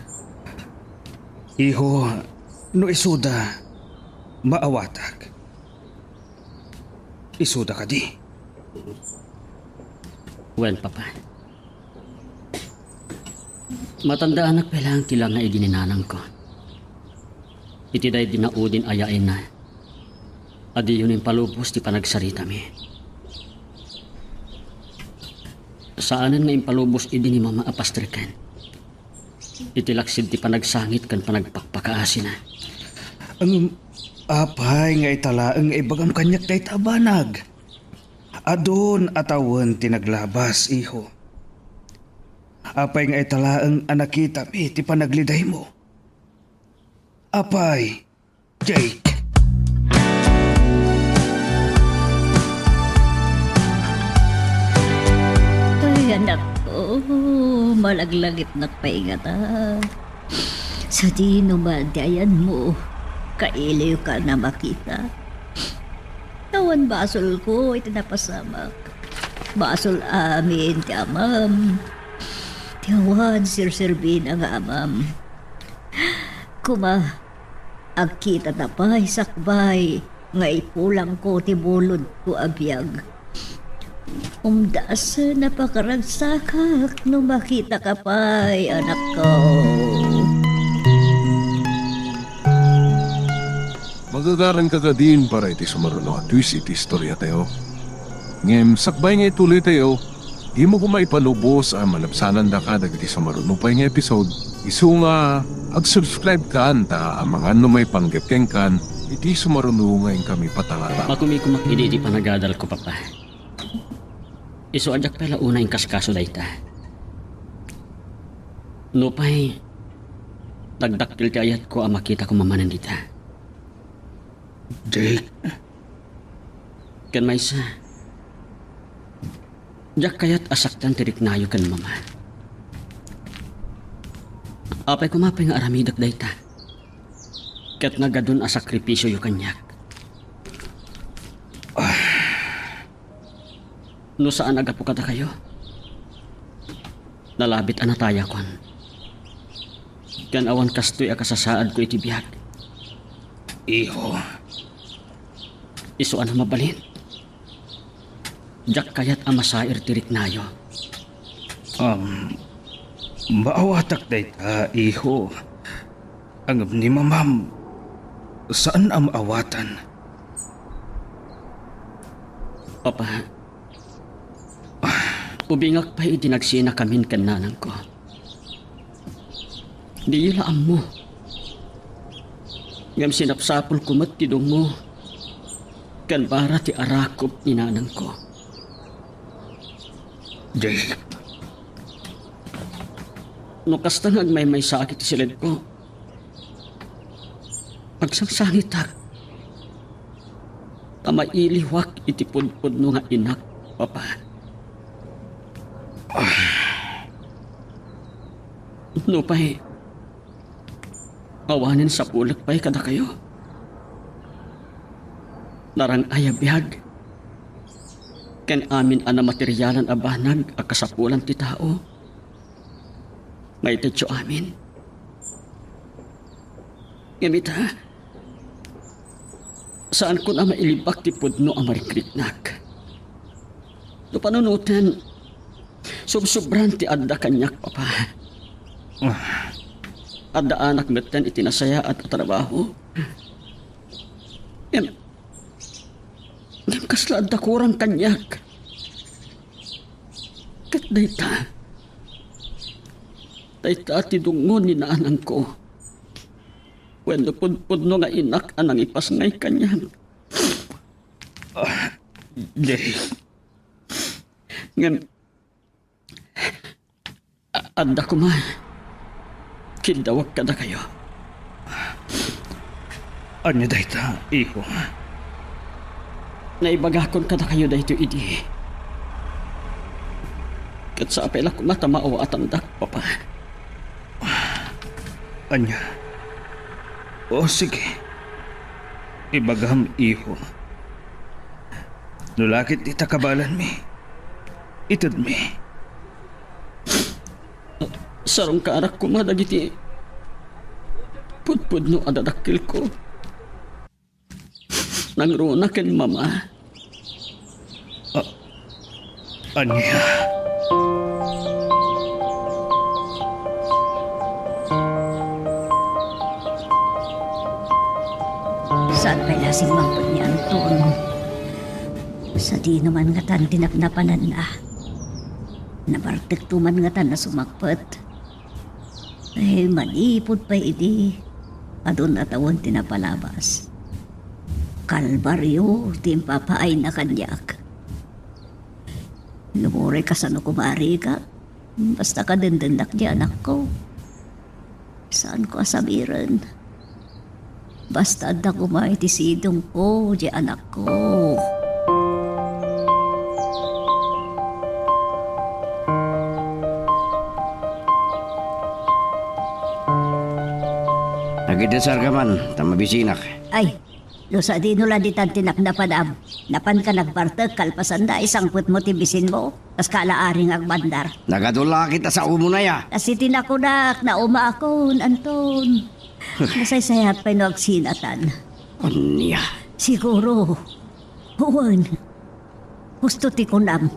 Iho, no isuda, maawatak. Isuda kadi? Wen, Papa. Matandaanak pay laeng ti langa idi ni nanangko. Iti daydi naudin a yaayna, adiyo impalubos ti panagsaritami. Saanen nga impalubos idi ni Mama a pastreken iti laksid ti panagsangit ken panagpakpakaasina. Ngem apay nga ita laeng nga ibagam kaniak dayta a banag? Adun a tawen ti naglabas, iho. Apay nga ita laeng a nakitami ti panaglidaymo? Apay, Jake? Ay, anakko, malaglagipnak pay ngata. Sadino man ti ayanmo, kailiwka a makita. Awan basolko iti napasamak. Basol amin ti amam. Ti awan serserbina nga amam. Koma, agkitata pay sakbay nga ipulangko ti bulodko a biag. Umdasen a pakaragsakak no makitaka pay, anakko. Magagaranka kadin para iti sumaruno a twist iti istoriatayo. Ngem sakbay nga ituloytayo, dimo koma ipalubos a malabsanandaka dagiti sumaruno pay nga episode. Isu nga, ag-subscribe-kan ta amangan no maipanggep kenkan iti sumaruno nga inkami patalata. Makumikumak idi iti panagadalko, Papa. Isu a diak pay la unay inkaskaso dayta. Nupay, nagdakkel ti ayatko a makitako manen dita. Jake. Ken maysa, diak kayat a saktan ti riknayo ken Mama. Apay koma pay nga aramidek dayta? Ket nagadun a sakripisioyo kaniak. No saan a gapu kadakayo, nalabit a natayakon. Ken awan kastoy a kasasaadko iti biag. Iho. Isu a mabalin. Diak kayat a masair ti riknayo. Um, maawatak dayta, iho. Ngem ni Mamam, saan a maawatan. Papa, ubingak pay idi nagsinakamin ken nanangko. Diyo la ammo. Ngem sinapsapulko met ti dungngo ken bara ti arakop ni nanangko. Jake. No kasta nga agmaymaysaak iti siledko, agsangsangitak ta mailiwak iti pudpudno nga inak, Papa. Nupay, awanen sapulek pay kadakayo. Narang-ay a biag ken amin a namaterialan a banag a kasapulan ti tao. Maitedyo amin. Ngem ita, saankon a mailibak ti pudno a marikriknak. No panunoten, subsobran ti adda kaniak, Papa. Adda anak metten iti nasayaat a trabaho. Ngem, ngem kasla adda kurang kaniak. Ket dayta, dayta ti dungngo ni nanangko. Wenno pudpudno nga inak a nangipasngay kaniak. Ah, Jay. Ngem, a-, adda koma. Kiddawek kadakayo. Ania dayta, iho? Naibagakon kadakayo daytoy idi. Ket sapay la koma ta maawatandak, Papa. Ania? O, sige. Ibagam, iho. No la ket ita kabaelanmi, itedmi. Sarungkarak koma dagiti pudpudno a dadakkelko. Nangruna ken Mama. A-, ania? Saan pay la simmangpet ni Anton? Sadino man ngatan ti napnapananna? Nabartekto man ngatan a sumangpet? Ay, manipud pay idi, adun a tawen ti napalabas. Kalbario ti impapaayna kaniak. Uray kasano koma a rigat, basta kadendennakon ti anakko. Saanko a sabiren. Basta adda koma iti sidongko ti anakko. Agidesarka man, ta mabisinak. Ay, no sadino la ditan ti napnapanam, napanka nagbartek kalpasanda, isangpetmo ti bisinmo, kas kalaari nga agbandar. Nagadu la kita sa umuna ya. Kas iti nakunak, naumakon, Anton. Nasaysayaat pay no agsinatan. Ania? Siguro. Wen. Husto ti kunam.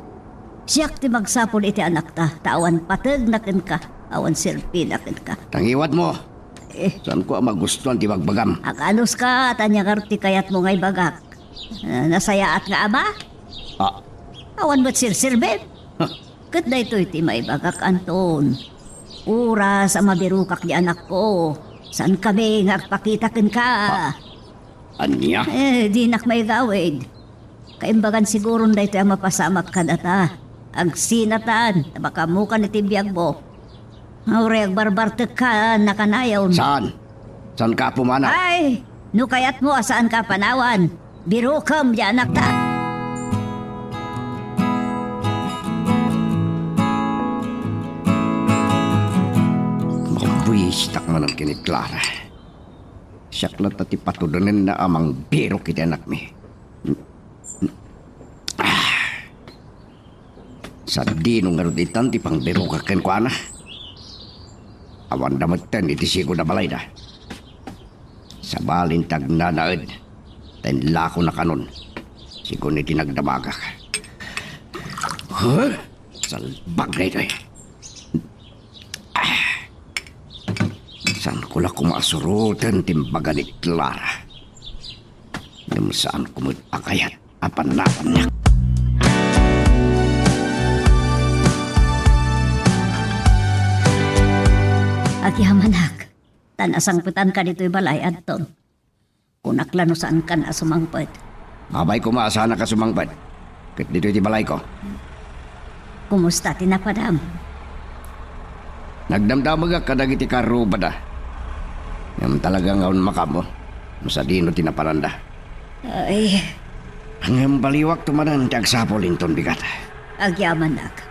Siak ti magsapul iti anakta, ta awan pategna kenka, awan serbina kenka. Tangiwatmo. Eh. Saanko a magustuan ti bagbagam. Aganuska, ta ania ngarud ti kayatmo nga ibagak? Ah, nasayaat nga ama? Ah. Awan met serserbim. Huh. Ket daytoy ti maibagak, Anton. Oras a mabirokak ti anakko, saankami nga agpakita kenka. Ah. Ania? Eh, dinak maigawid. Kaimbagan siguron daytoy a mapasamak kadata. Agsinatan, ta makaammokan iti biagmo. Uray agbarbartekka, nakanayon. Saan? Saanka a pumanaw? Ay, no kayatmo a saanka a panawan, birokem ti anakta. Mabuisitak manen ken ni Clara. Siak latta ti patudenenna a mangbirok iti anakmi. Ah. Sadino ngarud itan ti pangbirokak kenkuana? Awanda metten iti sigud a balayda. Sabalin ti agnanaed, ta inlakona kanon, sigun iti nagdamagak. Huh? Salbag daytoy. Ah. Saanko la koma a suroten ti imbaga ni Clara. Ngem saanko met a kayat a pannapaniak. Agyamanak, ta nasangpetanka ditoy balay, Anton. Kunak la no saankan a sumangpet. Apay koma a saanak a sumangpet? Ket ditoy ti balayko. Kumusta ti napadam? Nagdamdamegak kadagiti karrubada. Ngem talaga nga awan makaammo no sadino ti napananda. Ay. Ngem baliwakto manen ti agsapul inton bigat. Agyamanak.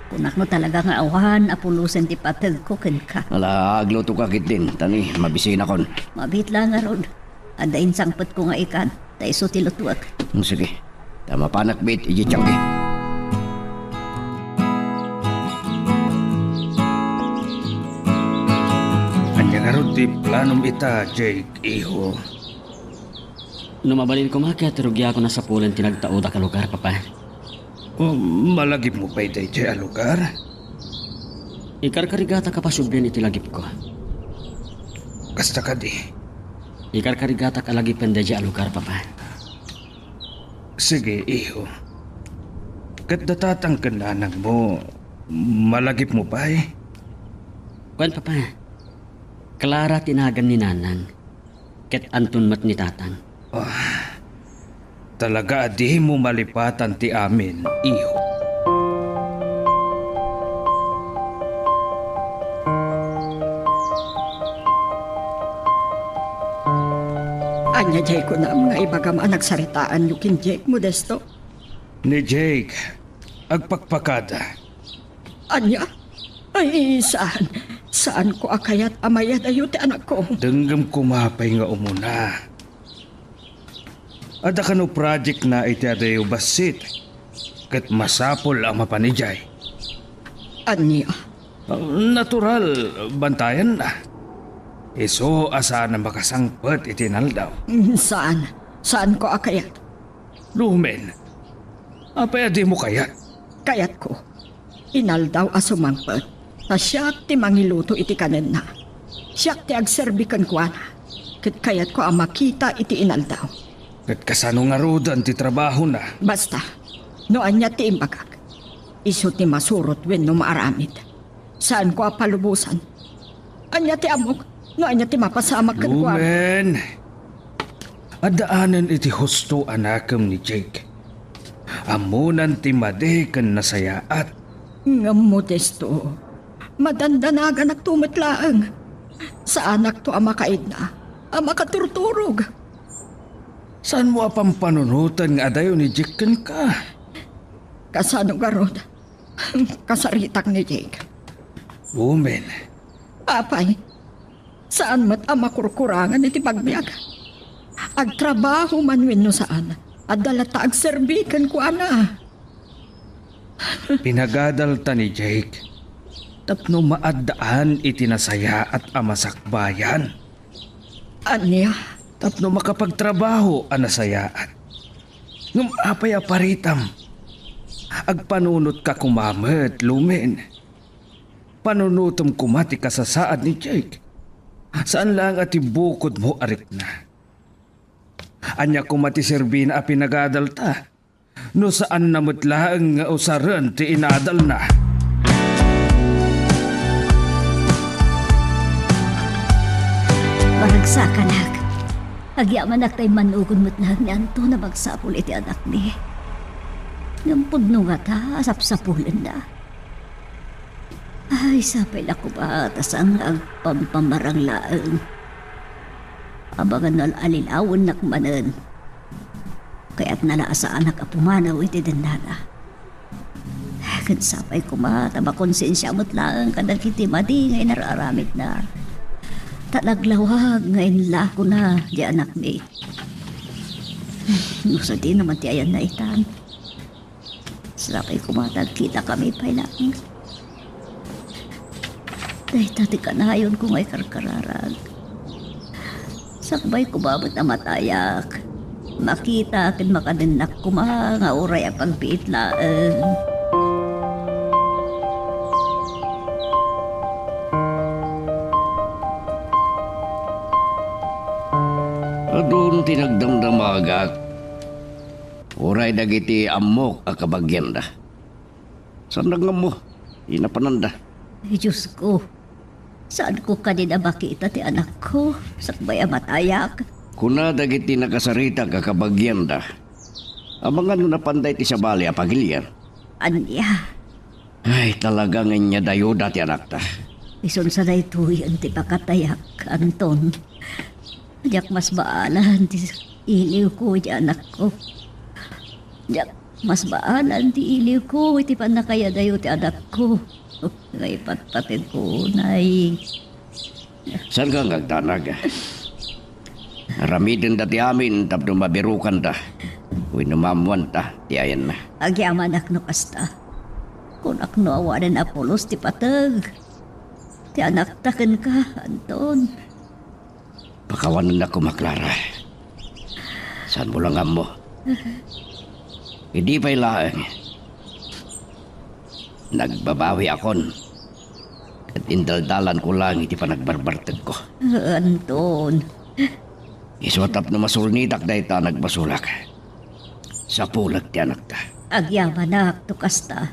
Kunak no talaga nga awan a pulosen ti pategko kenka. Ala, aglutoka ketdin, ta ni mabisinakon. Mabiit la ngarud. Adda insangpetko nga ikan, ta isu ti lutuek. Mm, sige. Ta mapanak met idiay tiangki. Ania ngarud ti planom ita, Jake, iho? No mabalin koma ket rugiakon a sapulen ti nagtaodak a lugar, Papa. O, malagipmo pay daydiay a lugar? Ikarkarigatak a pasubli iti lagipko. Kasta kadi? Ikarkarigatak a lagipen daydiay a lugar, Papa. Sige, iho. Ket da tatang ken nanangmo, malagipmo pay? Wen, Papa. Clara ti nagan ni nanang. Ket Anton met ni tatang. Ah, talaga a dimo malipatan ti amin, iho. Ania diay kunam nga ibagam a nagsaritaanyo ken Jake, Modesto? Ni Jake, agpakpakada. Ania? Ay, saan. Saanko a kayat a mayadayo ti anakko. Denggem koma pay nga umuna. Adda kano project na iti adayo bassit. Ket masapul a mapan idiay. Ania? Ah, natural, bantayanna. Isu a saan a makasangpet iti inaldaw. Mm, saan. Saanko a kayat. Lumen, apay a dimo kayat? Kayatko. Inaldaw a sumangpet, ta siak ti mangiluto iti kanenna. Siak ti agserbi kenkuana. ket kayatko a makita iti inaldaw. Ket kasano ngaruden ti trabahona? Basta, no ania ti imbagak, isu ti masurot wenno maaramid. Saanko a palubosan. Ania ti ammok no ania ti mapasamak kenkuana? Lumen, addaanen iti husto a nakem ni Jake. Ammonan ti madi ken nasayaat. Ngem Modesto, madandanaganak to met laeng. Saanakto a makaidna a makaturturog. Saanmo a pampanunoten nga adayo ni Jake kenka? Kasano garud? Kasaritak ni Jake. Lumen. Apay, saan met a makurkurangan iti pagbiag. Agtrabaho man wenno saan, adda latta agserbi kenkuana. Pinagadalta ni Jake tapno maaddaan iti nasayaat a masakbayan. Ania? Tapno makapagtrabaho a nasayaat. Ngem apay a paritam? Agpanunotka koma met, Lumen. Panunotem koma ti kasasaad ni Jake. Saan laeng a ti bukodmo a rikna. Ania koma ti serbina a pinagadalta no saanna met laeng nga usaren ti inadalna? Maragsakanak. Agyamanak ta immanugon met laeng ni Anton a magsapul iti anakmi. Ngem pudno ngata a sapsapulenna. Ay, sapay la koma ta saan nga agpampamarang laeng. Amangan no al-alilawennak manen. Kayatna la a saanak a pumanaw iti dennana. Ket sapay koma ta makonsensia met laeng kadagiti madi nga inar-aramidna. Ta naglawag nga inlakona ti anakmi. No sadino man ti ayanna itan. Sakay koma ta agkitakami pay laeng. Dayta ti kanayonko nga ikarkararag. Sakbay koma met a matayak. Makita ken makadennak koma nga uray a pagbiit laeng. Adun ti nagdamdamagak. Uray dagiti ammok a kabagianda. Saan nga ammo ti napananda? Ay, Diosko, saanko kadi a makita ti anakko, sakbay a matayak. Kuna dagiti nakasaritak a kabagianda, amangan no napanda iti sabali a pagilian. Ania? Ay, talaga nga inyadayoda ti anakta. Isun sa daytoyen ti pakatayak, Anton. Diak masbaalan ti iliwko iti anakko. Diak masbaalan ti iliwko iti pannakayadayo ti anakko. Nga ipatpategko unay. Saan nga agdanag? Aramidenda ti amin tapno mabirokanda wenno maammoanta ti ayanna. Agyamanak no kasta. Kunak no awanen a pulos ti pateg ti anakta kenka, Anton. Pakawanennak koma, Clara. Saanmo la nga ammo? Idi pay laeng, nagbabawiakon ket indaldalanko laeng iti panagbarbartegko. Anton. Isu a tapno masulnitak dayta a nagbasolak, sapulek ti anakta. Agyamanak no kasta.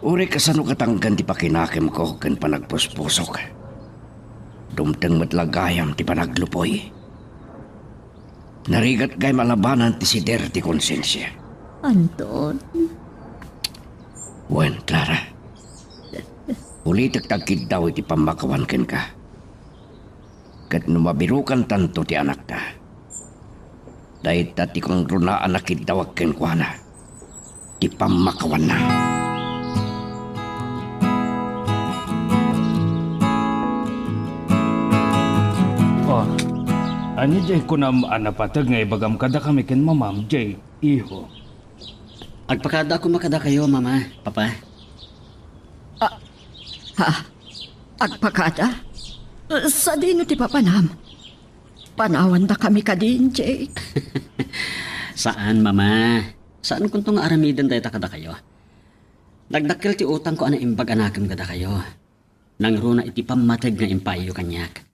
Uray kasano katangken ti pakinakemko ken panagpuspusok, dumteng met la gayam ti panaglupoy. Narigat gayam a labanan ti sider ti konsensia. Anton. Wen, Clara. Ulitek ti agkiddaw iti pammakawan kenka. Ket no mabirokantanto ti anakta, dayta ti kangrunaan a kiddawak kenkuana ti pammakawanna. Oh, ania diay kunam a napateg nga ibagam kadakami ken mamam, Jake, iho? Agpakadaak koma kadakayo, Mama, Papa. Ah, ha? Agpakada? Sadino ti papanam? Panawandakami kadin, Jake? Saan, Mama. Saankonto nga aramiden dayta kadakayo. Nagdakkel ti utangko a naimbag a nakem kadakayo. Nangruna iti pammateg nga impaayyo kaniak.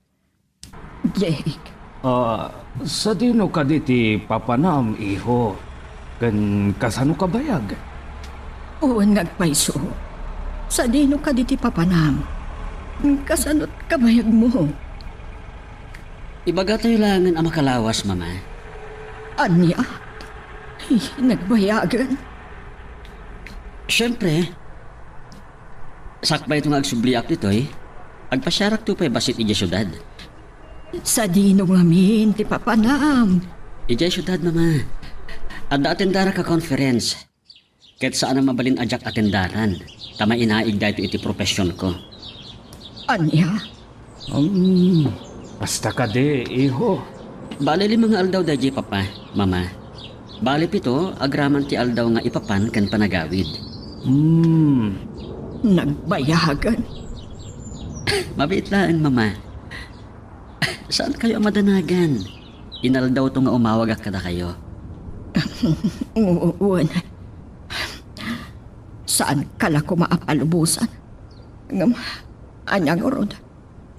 Jake. Ah, sadino kadi ti papanam, iho? Ken kasano kabayag? Wen nga agpayso. Sadino kadi ti papanam? Kasano't kabayagmo? Ibagatayo laengen a makalawas, Mama. Ania? Ay, nagbayagen. Siempre, sakbayto nga agsubliak ditoy, agpasiarakto pay bassit idiay siudad. Sadino ngamin ti papanam? Idiay siudad, Mama. Adda atendarak a conference. Ket saan a mabalin a diak atendaran, ta mainaig daytoy iti professionko. Ania? Um, kasta kadi, iho. Bale lima nga aldaw daydiay, Papa, Mama. Bale pito, agraman ti aldaw nga ipapan ken panagawid. Hmm. Nagbayagan. Mabiit laeng, Mama. Saankayo a madanagan. Inaldawto nga umawagak kadakayo. Wen, saanka la koma a palubosan. Ngem, ania ngarud?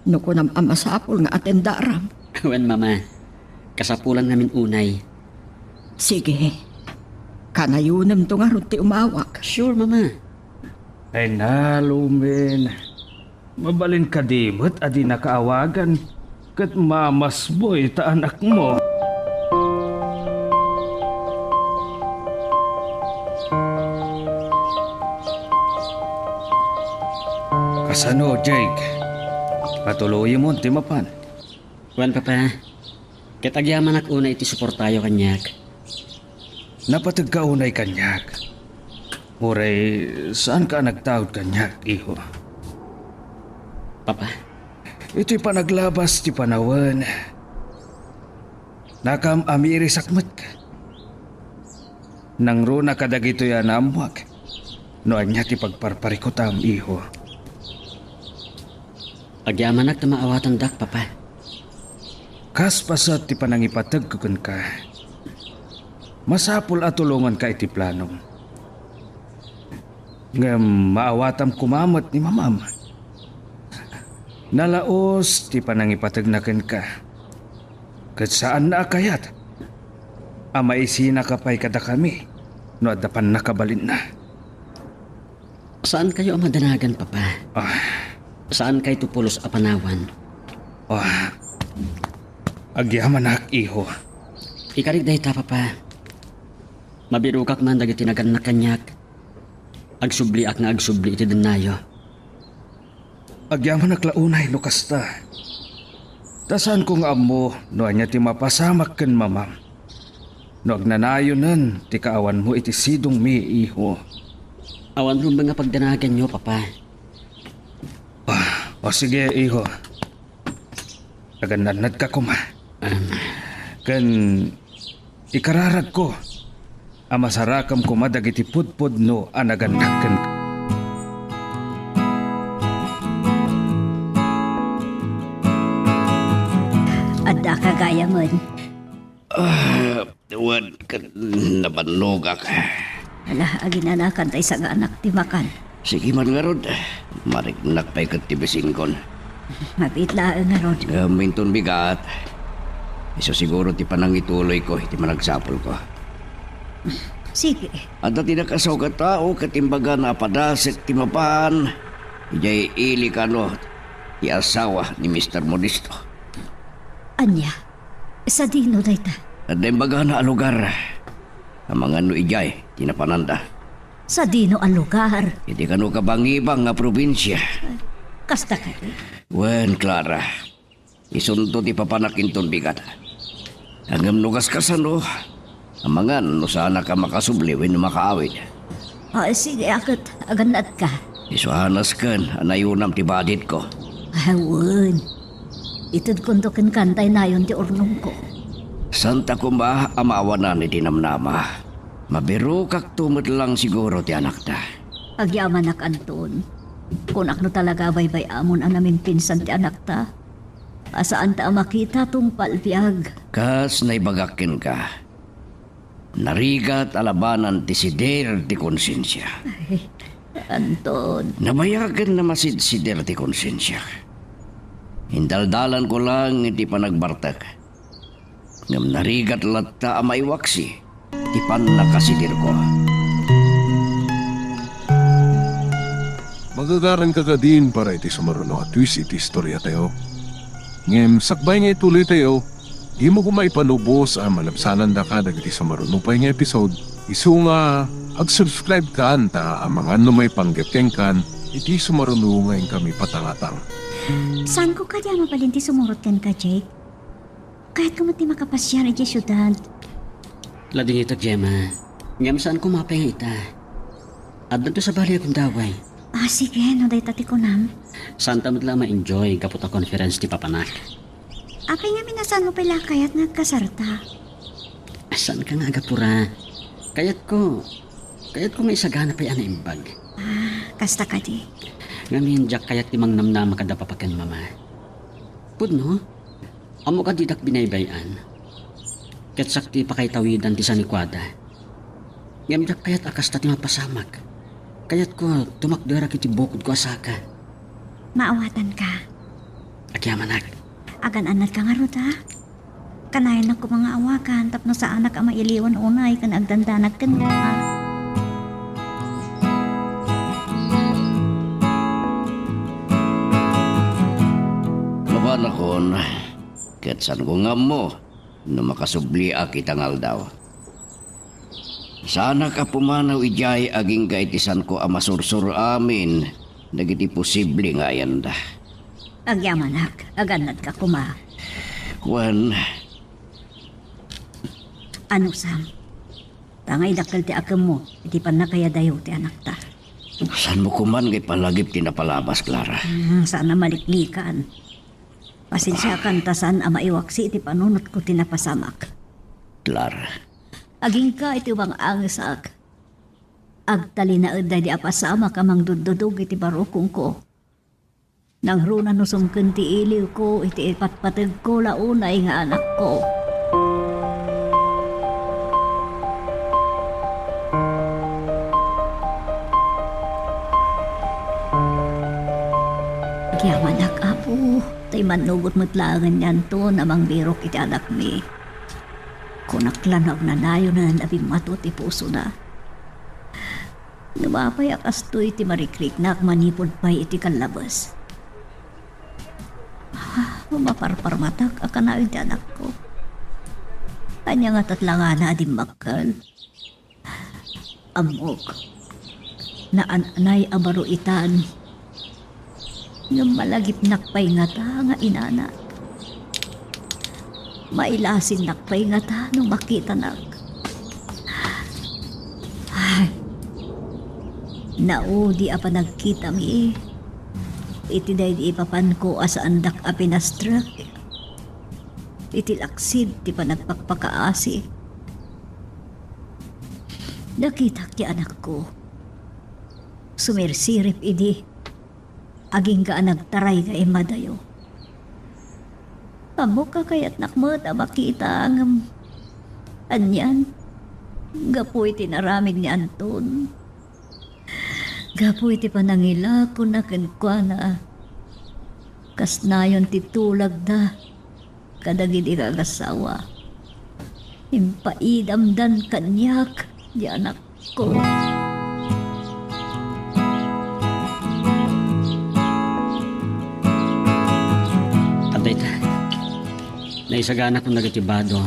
No kunam a masapul nga atendaram. Wen, Mama. Kasapulan ngamin unay. Sige. Kanayonemto ngarud ti umawag. Sure, Mama. Ay na, Lumen. Mabalin kadi met a dinaka awagan ket mamasboy ta anakmo. Kasano, Jake? Patuloyemon ti mapan. Wen, Papa. Ket agyamanak unay iti suportayo kaniak. Napategka unay kaniak. Uray saanka a nagtaud kaniak, iho. Papa? Iti panaglabas ti panawen, nakam-amirisak met. Nangruna kadagitoy a naammuak no ania ti pagparparikutam, iho. Agyamanak ta maawatandak, Papa. Kas paset ti panangipategko kenka, masapul a tulonganka iti planom. Ngem maawatam koma met ni Mamam. Nalaus ti panangipategna kenka, ket saanna a kayat a maisinaka pay kadakami no adda pannakabalinna. Saankayo a madanagan, Papa. Ah. Saankayto pulos a panawan. Ah. Agyamanak, iho. Ikarik dayta, Papa. Mabirokak man dagiti nagannak kaniak. Agsubliak nga agsubli iti dennayo. Agyamanak la unay no kasta. Ta saanko nga ammo no ania ti mapasamak ken Mamam no agnanayonen ti kaawanmo iti sidongmi, iho. Awan rumbeng a pagdanaganyo, Papa. Ah, o sige, iho. Agan-annadka koma. Ken ikararagko a masarakam koma dagiti pudpudno a nagannak kenka. Addaka gayamen. Ah, wen, ket nabannogak. Ala, aginanakan tay saganak ti makan. Sige man ngarud, mariknak pay ket ti bisinkon. Mabiit laeng ngarud. Ngem inton bigat, isu siguro ti panangituloyko iti managsapulko. Sige. Adda ti nakasaok a tao ket imbagana a padasek ti mapan idiay ili kano ti asawa ni Mister Modesto. Ania? Sadino dayta? Adda imbagana a lugar. Amangan no idiay ti napananda. Sadino a lugar? Iti kano kabangibang nga probinsia. Kasta kadi? Wen, Clara. Isunto ti papanak inton bigat. Ngem no kaskasano, amangan no saanak a makasubli wenno makaawid. Ah, sige, a ket agannadka. Isu a nasken a nayonam ti baditko. Awen. Itedkonto kenka tay nayon ti urnongko. Saanta koma a maawanan iti namnama. Mabirokakto met lang siguro ti anakta. Agyamanak, Anton. Kunak no talaga baybay-amon a namimpinsan ti anakta. A saanta a makita tungpal biag. Kas naibagak kenka, narigat a labanan ti sider ti konsensia. Ay, Anton. Nabayagen a masidsider ti konsensia. Indaldalanko laeng iti panagbartek. Ngem narigat latta a maiwaksi ti pannakasidirko. Magagaranka kadin para iti sumaruno a twist iti istoriatayo. Ngem sakbay nga ituloytayo, dimo koma ipalubos a malabsanandaka dagiti sumaruno pay nga episode. Isu nga ag-subscribe kan ta amangan no maipanggep kenkan iti sumaruno nga inkami patangatang. Saanko kadi a mabalin ti sumurot kenka, Jake? Kayatko met ti makapasiar idiay siudad. Ladingitek, Gemma. Ngem saanko mapay nga ita. Addanto sa bali a gundaway. Ah, sige, no dayta ti kunam. Saanta met la a ma-enjoy gapu ta conference ti papanak. Apay ngamin a saanmo pay la a kayat nga agkasarta? Saanka nga agapura. Kayatko, kayatko nga isagana pay a naimbag. Ah, kasta kadi. Ngamin, diak kayat ti mangnamnama kada papa ken mama. Pudno? Ammok a didak binaybay-an. Ket siak ti pakaitawidan ti sanikuada. Ngem diak kayat a kasta ti mapasamak. Kayatko, tumakderak iti bukodko a saka. Maawatanka. Agyamanak. Agan-annadka ngarud, a? Kanayon koma nga awagan tapno saanak a mailiwan unay ken agdandanag kenka. Mapanakon, ket saanko nga ammo no makasubliak ita nga aldaw. Saanak a pumanaw idiay agingga iti saanko a masursuro amin dagiti posible nga ayanda. Agyamanak, agannadka koma. Wen, Ano, Sam? Ta nga idakkel ti akemmo iti pannakayadayo ti anakta. Saanmo koman nga ipalagip ti napalabas, Clara? Hmm, saan a maliklikan. Pasensiakan ta saan a maiwaksi iti panunotko ti napasamak. Clara. Agingga iti umang-angesak. Agtalinaed daydi a pasamak a mangduddudog iti barukongko. Nangruna no sumken ti iliwko iti ipatpategko la unay nga anakko. Agyamanak, Apo, ta immannugot met laengen ni Anton a mangbirok iti anakmi. Kunak la no agnanayonen a bimmato ti pusona. Ngem apay a kastoy ti marikriknak manipud pay iti kallabes? Ah, maparparmatak a kanayon ti anakko. Ania ngata ti langana a dimmakkel? Ammok, naan-anay a baro itan. Ngem malagipnak pay ngata nga inana. Mailasinnak pay ngata no makitanak. Ay, naudi a panagkitami iti daydi ipapanko a saandak a pinastrek iti laksid ti panagpakpakaasi. Nakitak ti anakko. Sumirsirip idi. Agingga a nagtaray nga immadayo. Ammok a kayatnak met a makita, ngem anian, gapu iti naramid ni Anton. Gapu iti panangilakona kenkuana, kas nayon ti tulagda kadagidi nga agassawa. Impaidamdan kaniak ti anakko. Adda ita. Naisaganak dagiti bado,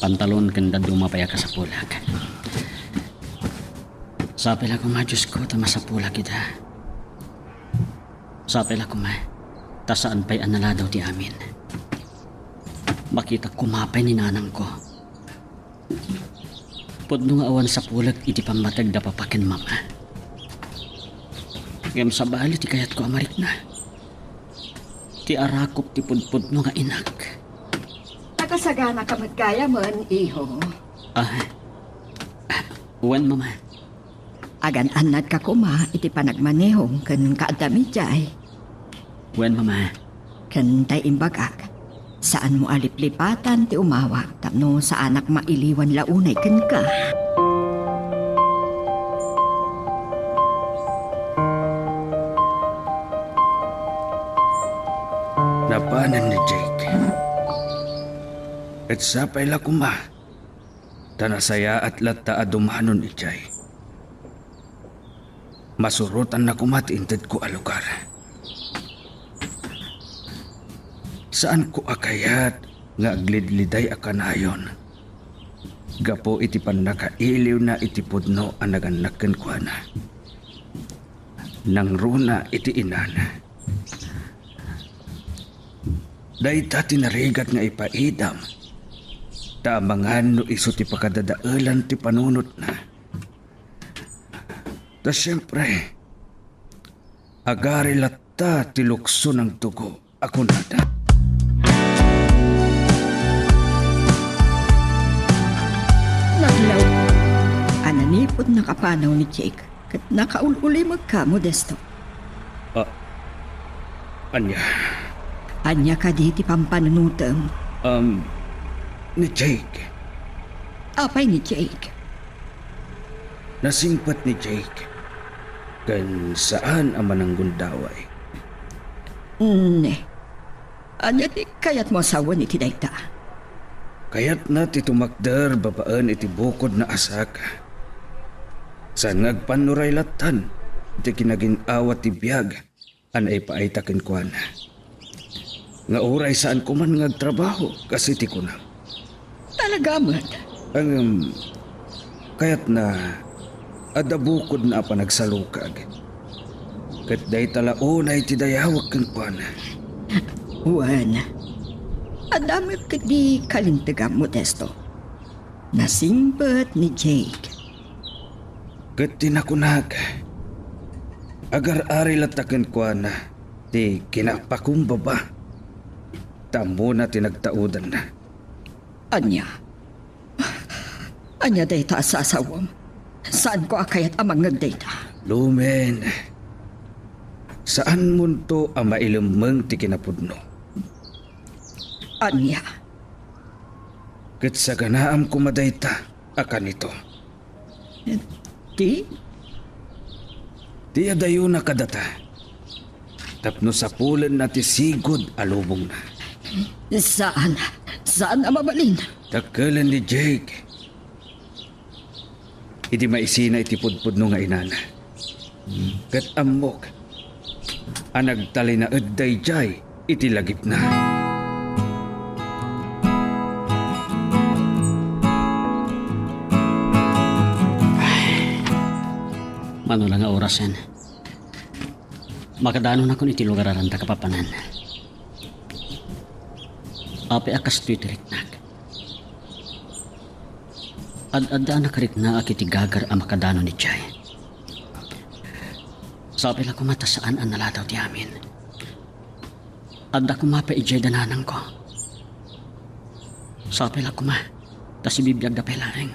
pantalon ken dadduma pay a kasapulak. Sapay la koma, Diosko, ta masapulak ida. Sapay la koma, ta saan pay a naladaw ti amin. Makitak koma pay ni nanangko. Pudno nga awan sapulek iti pammateg da papa ken mama. Ngem sabali ti kayatko a marikna. Ti arakop ti pudpudno nga inak. Nakasagana ka met gayamen, iho. Ah, wen, mama. Agan-annadka koma iti panagmaneho ken kaaddami idiay. Wen, mama. Ken tay imbagak, saanmo a liplipatan ti umawag tapno saanak mailiwan la unay kenka. Ket sapay la koma, ta nasayaat latta a dumanon idiay. Masurotanna koma ti intedko a lugar. Saanko a kayat nga aglidliday a kanayon gapu iti pannakailiwna iti pudno a nagannak kenkuana. Nangruna iti inana. Dayta ti narigat nga ipaidam, ta amangan no isu ti pakadadaelan ti panunotna. Ta siempre, agari latta ti lukso nang dugo a kunada. Naglaw a nanipod nakapanaw ni Jake ket nakaul-ulimekka, Modesto. Ah, ania? Ania kadi ti pampanunotem? Um, ni Jake. Apay ni Jake? Nasingpet ni Jake, ken saan a mananggundaway. Ne. Ania ti kayatmo a sawen iti dayta? Kayatna ti tumakder babaen iti bukodna a saka. Saan nga agpannuray lattan ti kinagin-awa ti biag a naipaayta kenkuana. Nga uray saan koman nga agtrabaho, kas iti kunam. Talaga met? Ngem, kayatna, adda bukodna a panagsalukag. Ket dayta la unay ti dayawek kenkuana. Wen, adda met ketdi kalintegam, Modesto. Nasingpet ni Jake. Ket ti nakunak, agar-ari latta kenkuana ti kinapakumbaba. Ta ammona ti nagtaudanna. Ania? Ania dayta a sasawem? Saanko a kayat a mangngeg dayta. Lumen, saanmonto a mailemmeng ti kinapudno. Ania? Ket saganaam koma dayta a kanito. Ti? Ti adayona kadata. Tapno sapulenna ti sigud a lubongna. Saan, saan a mabalin. Dakkelen ni Jake. Idi maisina iti pudpudno nga inana. Ket ammok a nagtalinaed daydiay iti lagipna. Mano la nga orasen, makadanonakon iti lugaran ta kapapanan. Apay a kastoy ti riknak? Ad-adda a nakariknaak iti gagar a makadanon idiay. Sapay la koma ta saan a naladaw ti amin. Adda koma pay idiay da nanangko. Sapay la koma ta sibibiagda pay laeng.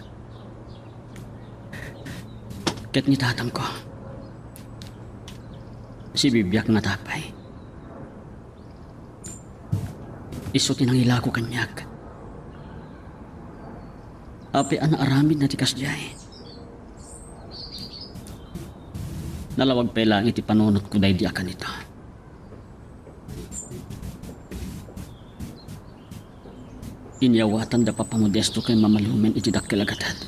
Ket ni tatangko, sibibiag ngata pay. Isu ti nangilako kaniak. Apay a naaramidna ti kasdiay? Nalawag pay laeng iti panunotko daydi a kanito. Inyawatanda Papa Modesto ken Mama Lumen iti dakkel a gatad.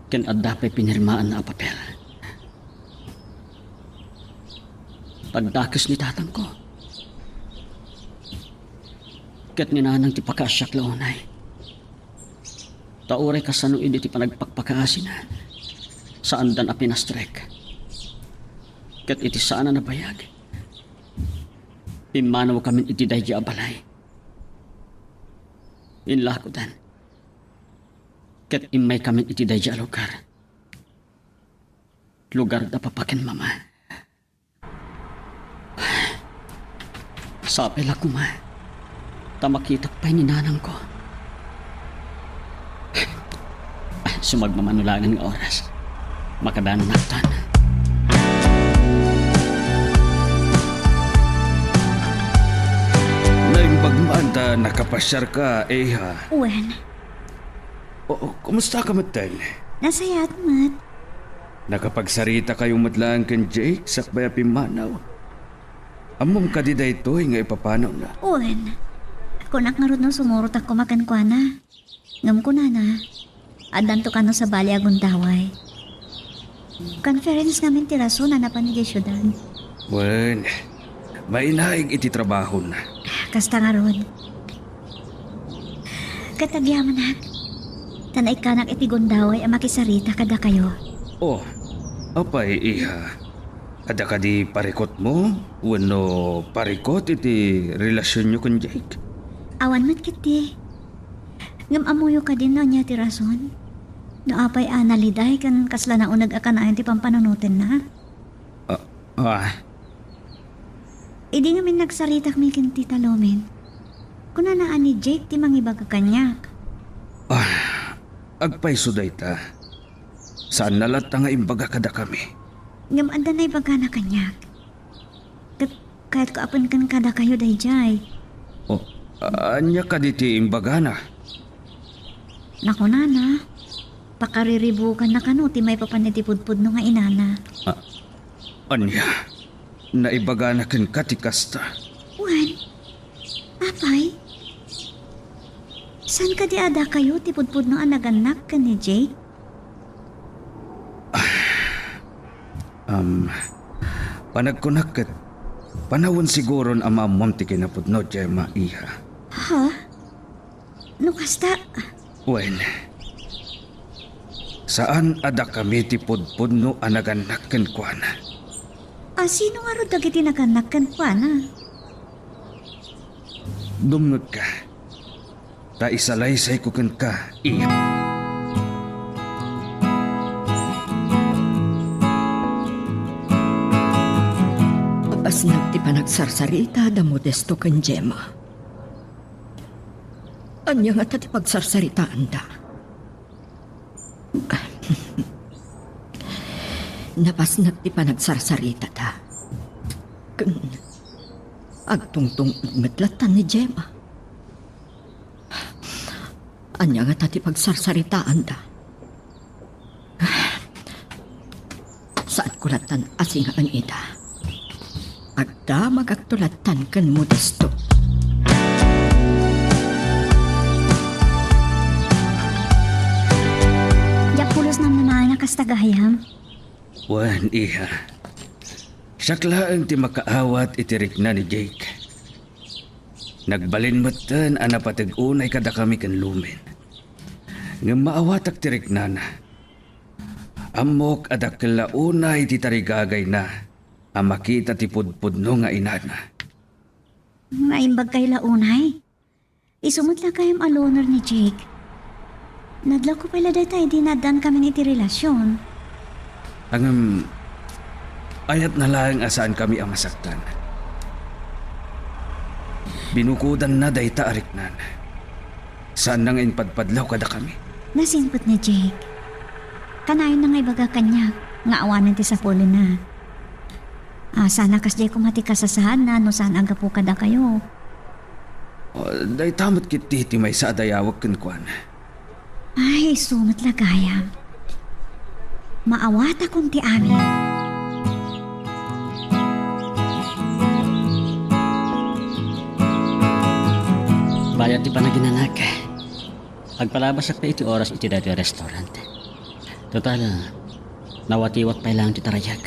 Ken adda pay pinirmaanna a papel. Pagdakes ni tatangko. Ket ni nanang ti pakaasiak la unay. Ta uray kasano idi ti panagpakpakaasina, saandan a pinastrek. Ket iti saan a nabayag, immanawkamin iti daydi a balay. Inlakodan. Ket immaykamin iti daydi a lugar. Lugar da Papa ken Mama. Sapay la koma ta makitak pay ni nanangko. Sumagmamano laeng nga oras. Makadanonak tan. Naimbag man ta nakapasiarka, iha. Wen. Oo, kumusta ka met, Ten? Nasayaat met. Nakapagsarita kayo met laeng ken Jake sakbay a pimmanaw? Ammom kadi daytoy nga ipapanawna? Wen. Kunak ngarud no sumurotak koma kenkuana. Ngem kunana, addanto kano sabali a gundaway. Conference ngamin ti rason a napan idiay siudad. Wen, mainaig iti trabahon. Kasta ngarud. Ket agyamanak, ta naikkanak iti gundaway a makisarita kadakayo. Oh, apay, iha? Adda kadi parikutmo wenno parikut iti relasionyo ken Jake? Awan met ketdi. Ngem ammoyo kadi no ania ti rason? No apay a naliday ken kasla nauneg a kanayon ti pampanunotenna? Ah, ah. Idi ngamin nagsaritakmi ken Tita Lumen, kunana a ni Jake ti mangibaga kaniak. Ah, agpayso dayta. Saanna latta nga imbaga kadakami. Ngem adda naibagana kaniak. Ket kayatko a pengken kadakayo daydiay. Oh, ania kadi ti imbagana? Nakunana, pakariribukanna kano ti maipapan iti pudpudno nga inana. Ah, ania? Naibagana kenka ti kasta? Wen, apay? Saan kadi a dakayo ti pudpudno a nagannak ken ni Jake? Um, panagkunak ket panawen siguron a maammom ti kinapudno, Gemma, iha. Ha? No kasta? Wen, saan a dakami ti pudpudno a nagannak kenkuana. A sino ngarud dagiti nagannak kenkuana? Dumngegka. Ta isalaysayko kenka, iya. Basnag ti panagsarsarita da Modesto ken Gemma. Ania ngata ti pagsarsaritaanda? Nabasnag ti panagsarsaritata. Ken agtungtungpal met latta ni Gemma. Ania ngata ti pagsarsaritaanda? Saanko lattan a singaen ida. Agdamagakto lattan ken Modesto. Diak pulos namnamaen a kasta gayam. Wen, iha. Siak laeng ti makaawat iti rikna ni Jake. Nagbalin metten a napateg unay kadakami ken Lumen. Ngem maawatak ti riknana. Ammok a dakkel la unay ti tarigagayna a makita ti pudpudno nga inana. Naimbag kay la unay? Isu met la gayam a loner ni Jake. Nadlawko pay la dayta idi naaddaankamin iti relasion. Ngem, ayatna laeng a saankami a masaktan. Binukodanna dayta a riknan. Saanna nga impadpadlaw kadakami. Nasingpet ni Jake. Kanayonna nga ibaga kaniak nga awanen ti sapulenna. Ah, saan a kasdiay koma ti kasasaadna no saan a gapu kadakayo. Ah, dayta met ketdi ti maysa a dayawek kenkuana. Ay, isu met la gayam. Maawatakon ti amin. Bayat ti panaginanak. Agpalabasak pay iti oras iti daytoy a restaurant. Total, nawatiwat pay laeng ti tarayag.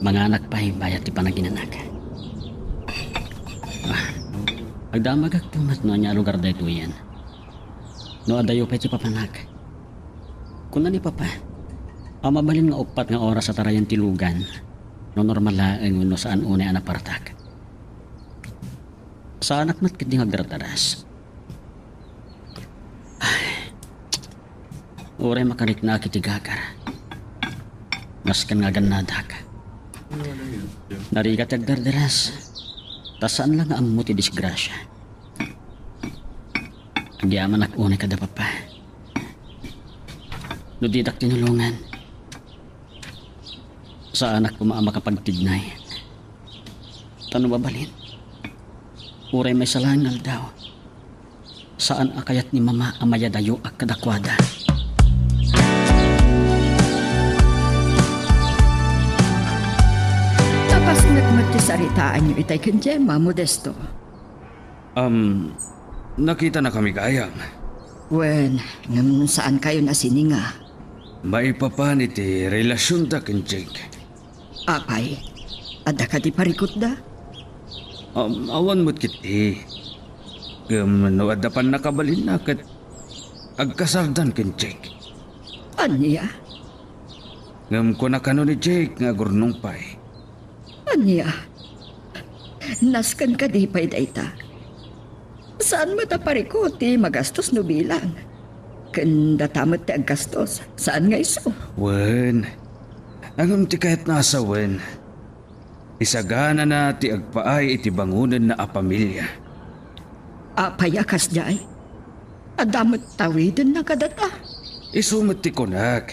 Manganak pay bayat ti panaginanak. Ah, agdamagakto met no ania a lugar daytoyen. No adayo pay ti papanak. Kuna ni Papa, a mabalin nga uppat nga oras a tarayan ti lugan, no normal laeng wenno saan unay a napartak. Saanak met ketdi nga agdardaras. Ay. Uray makariknaak iti gagar. Masken nga agannadak. Narigat ti agdardaras. Ta saan la nga ammo ti disgrasia. Agyamanak unay kada Papa. No didak tinulongan, saanak koma a makapagtignay. Ta no mabalin, uray maysa laeng nga aldaw, saan a kayat ni Mama a mayadayoak kadakuada. Napasnek met ti saritaanyo itay ken Gemma, Modesto. Am, nakitanakami gayam. Wen, ngem saankayon a sininga? Maipapan iti relasionda ken Jake. Apay, adda kadi parikutda? Am, awan met ket i. Ngem no adda pannakabalinna ket agkasardan ken Jake. Ania? Ngem kuna kano ni Jake nga agurnong pay. Ania? Nasken kadi pay dayta? Saan met a parikut ti magastos no bilang? Ken data met ti aggastos, saan nga isu? Wen, ngem ti kayatna a sawen, isaganana ti agpaay iti bangonenna a pamilia. Apay a kasdiay? Adda met tawidenna kadata? Isu met ti kunak.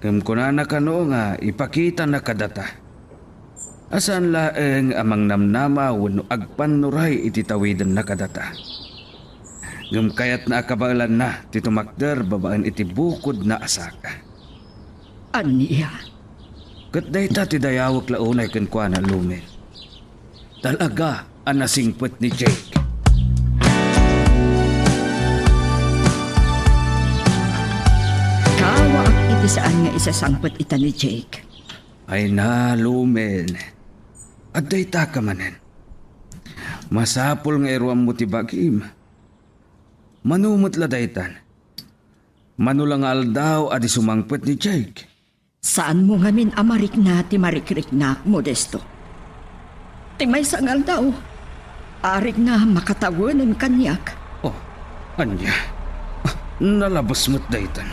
Ngem kunana kano nga ipakitana kadata a saan laeng a mangnamnama wenno agpannuray iti tawidenna kadata. Ngem kayatna a kabaelanna ti tumakder babaen iti bukodna a saka. Ania? Ket dayta ti dayawek la unay kenkuana, Lumen. Talaga a nasingpet ni Jake. Kawaak iti saan nga isasangpet ita ni Jake. Ay na, Lumen. Adda ita ka manen. Masapul nga iruammo ti bagim. Mano met la daytan? Mano la nga aldaw a di sumangpet ni Jake? Saanmo ngamin a marikna ti marikriknak, Modesto. Ti maysa nga aldaw, arikna makatawenen kaniak. Oh, ania? Ah, nalabes met daytan.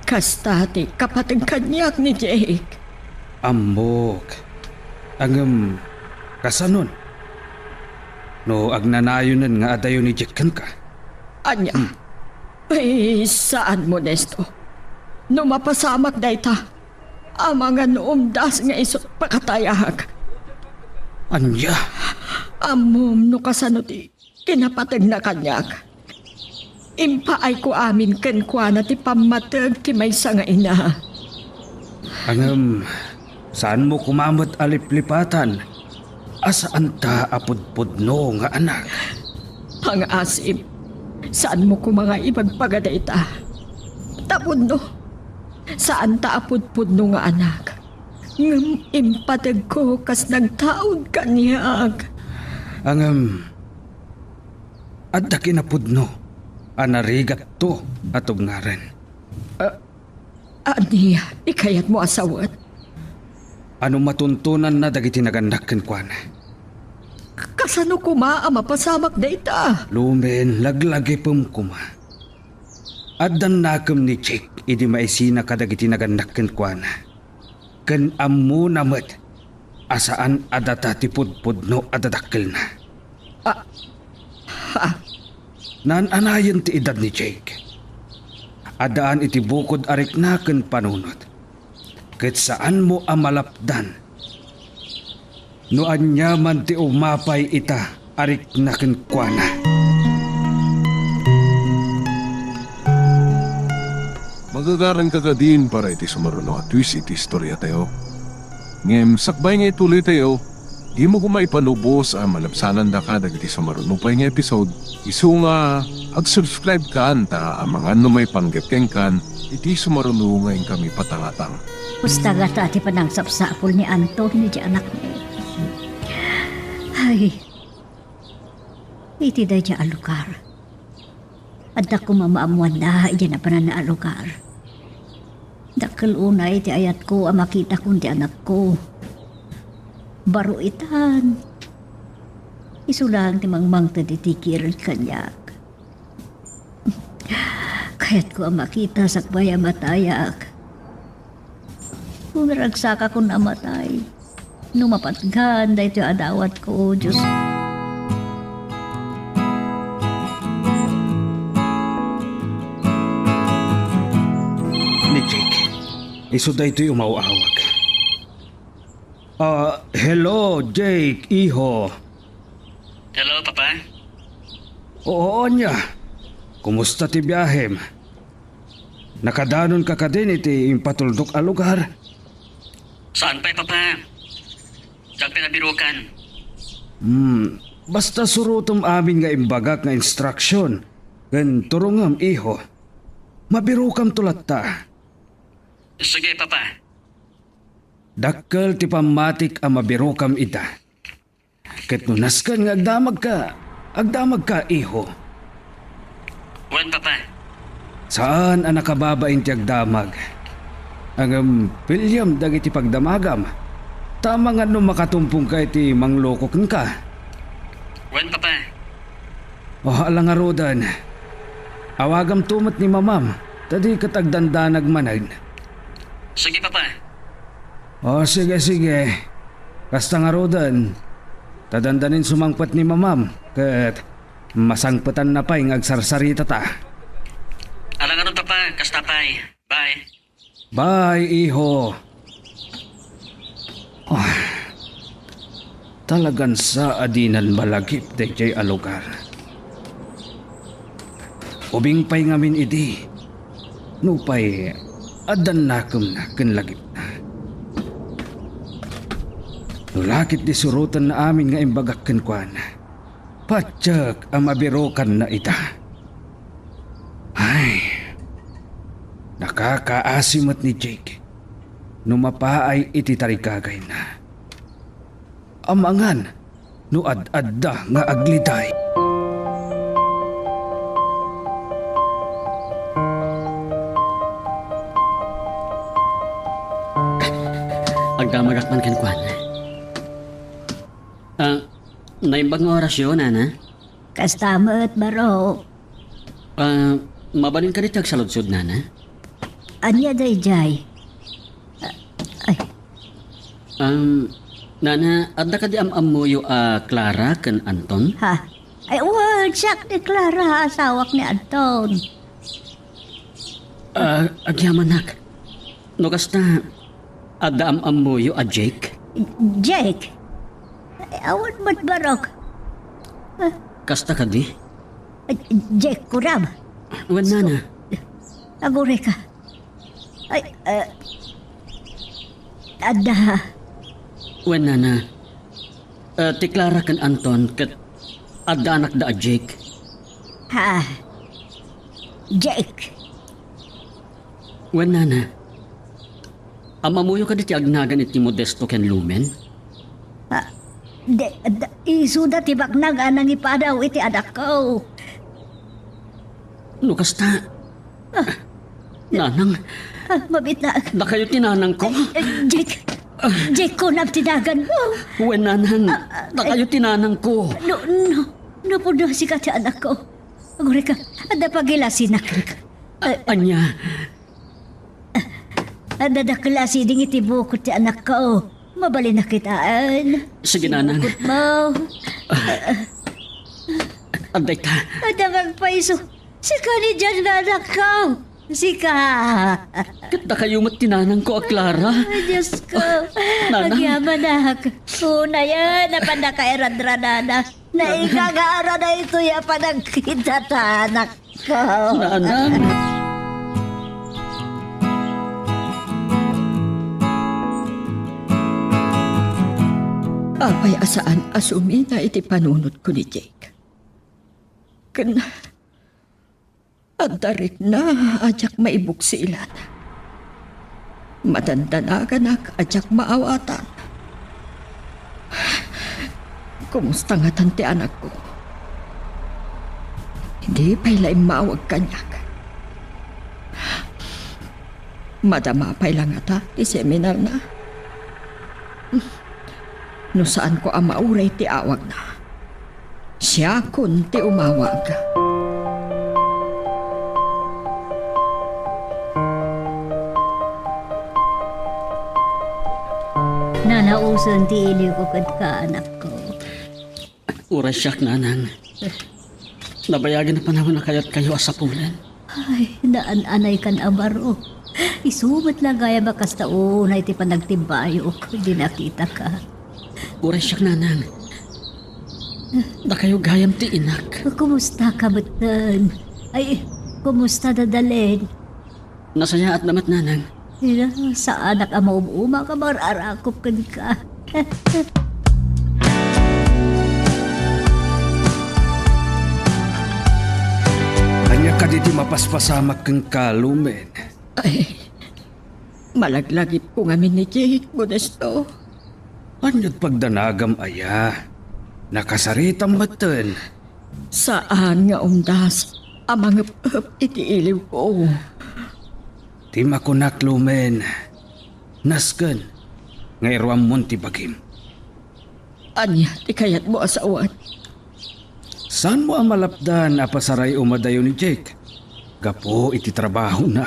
Kasta ti kapateg kaniak ni Jake. Ammok. Ngem, kasanon? No agnanayonen nga adayo ni Jake kenka? Ania? Hmm. Ay, saan, Modesto. No mapasamak dayta, amangan no umdas nga isu pakatayak. Ania? Ammom no kasano ti kinapategna kaniak. Impaayko amin kenkuana ti pammateg ti maysa nga ina. Ngem, saanmo koma met a liplipatan a saanta a pudpudno nga anak? Pangaasim, saanmo koma nga ibagbaga dayta. Tapno, saanta a pudpudno nga anak. Ngem impategko kas nagtaud kaniak. Ngem, adda kinapudno a narigatto a tugngaren. A-, ania ti kayatmo a sawen? Ano matuntonanna dagiti nagannak kenkuana? Kasano koma a mapasamak dayta? Lumen, laglagipem koma. Addan nakem ni Jake idi maisina kadagiti nagannak kenkuana. Ken ammona met a saan a data ti pudpudno a dadakkelna. Ah, ha? Naan-anayen ti edad ni Jake. Addaan iti bukod a rikna ken panunot. Ket saanmo a malapdan no aniaman ti umapay ita a rikna kenkuana. Magagaranka kadin para iti sumaruno a twist iti istoriatayo. Ngem sakbay nga ituloytayo, dimo koma ipanubos a malabsanandaka dagiti sumaruno pay nga episode, isu nga ag-subscribe kan ta amangan no maipanggep kenkan iti sumaruno nga inkami patangatang. Kasta gata ti panangsapsapul ni Anton iti anakmi. Ay, iti dayta a lugar. Adda koma maammoanna iti napananna a lugar. Dakkel unay ti ayatko a makitakon ti anakko. Baro itan. Isu laeng ti mangmangted iti kired kaniak. Kayatko a makita sakbay a matayak. Umiagsakakon a matay. No mapatgan daytoy a dawatko, Dios. Ni Jake, isu daytoy umaw-awag. Ah, hello, Jake, iho. Hello, Papa. Oo, ania? Kumusta ti biahem? Nakadanonka kadin iti impatuldok a lugar? Saan pay, Papa. Diak pinabirukan. Hmm, Basta surotem amin nga imbagak nga instruksion ken turongem, iho. Mabirokamto latta. Sige, Papa. Dakkel ti pammatik a mabirokam ita. Ket no nasken nga agdamagka, agdamagka, iho. Wen, Papa. Saan a nakababain ti agdamag. Ngem piliem dagiti pagdamagam, ta amangan no makatumpongka iti mangloko kenka. Wen, Papa. O, ala ngaruden. Awagamto met ni Mamam, ta di ket agdandanag manen. Sige, Papa. O, sige, sige. Kasta ngaruden, ta dandanin sumangpet ni Mamam, ket masangpetanna pay nga agsarsaritata. Ala ngarud, Papa, kasta pay. Bye. Bye, iho. Ah, talagan sa a dinan malagip daydiay a lugar. Ubing pay ngamin idi, nupay addan nakemna ken lagipna. No la ket di surotenna amin nga imbagak kenkuana, patiek a mabirokanna ita. Ay, nakakaasi met ni Jake no mapaay iti tarigagayna. Amangan no ad-adda nga agliday. Agdamagak man kenkuana. Ah, naimbag nga orasyo, nana? Kasta met, baro. Ah, mabalin kadi ti agsaludsod, nana? Ania daydiay? Ah, ay. Um, nana, adda kadi am-ammoyo a Clara ken Anton? Ha? Ay, wen, siak ni Clara, asawak ni Anton. Ah, agyamanak. No kasta, adda am-ammoyo a Jake? Jake? Ay, awan met, barok. Ah. Kasta kadi? Ay, Jake, kunam. Wen, nana. Agurayka. Ay, ah, adda. Wen, nana. Ah, ti Clara ken Anton ket adda anakda a Jake. Ha? Jake? Wen, nana. Am-ammoyo kadi ti agnagan iti Modesto ken Lumen? Ah, de, da, isuda ti baknang a nangipadaw iti anakko. No kasta, ah, nanang, ah, mabitag. Dakayo ti nanangko? Eh, eh, Jake, Jake, kunam ti naganmo. Wen, nanang, ah, ah, dakayo ti nanangko. No, no, no, pudno sika ti anakko. Agurayka, adda pagilasinak. Ah, ania? Adda dakkel a siding iti bukod ti anakko. Mabalin a kitaen. Sige, nanang. Bukod mo. Adda ita. Adda nga agpayso. Sika ni Jan nga anakko. Sika. Ket dakayo met ti nanangko a Clara. Ay, Diyos ko. Nanang. Agyamanak. Unayen, apan nakairadradanak. Naigagara daytoy a panagkita ta, anak. Nanang. Apay a saan a sumina iti panunotko ni Jake? Ken adda rikna a diak maibuksilan. Madandanaganak a diak maawatan. Kumusta ngatan ti anakko? Di pay la immawag kaniak. Madama pay la ngata ti seminarna? No saanko a mauray ti awagna, siakon ti umawag. Nanausen ti iliwko kenka, anakko. Uray siak, nanang. Nabayagen a panawen a kayatkayo a sapulen. Ay, naan-anaykan a baro. Isu met la gayam a kasta unay ti panagtimbayok idi nakitaka. Uray siak, nanang. Dakayo gayam ti inak. Kumustaka metten? Ay, kumusta da Dalen? Nasayaat na met, nanang. Ina, saanak a maum-uma nga mararakop kenka. Adi ti mapaspasamak kenka, Lumen. Ay, malaglagipko ngamin ni Jake, Modesto. Ania't pagdanagam aya? Nakasaritam metten. Saan nga umdas a mangep-ep iti iliwko. Ti makunak, Lumen, nasken nga iruammon ti bagim. Ania ti kayatmo a sawen? Saanmo a malapdan a pasaray-o madayo ni Jake gapu iti trabahona?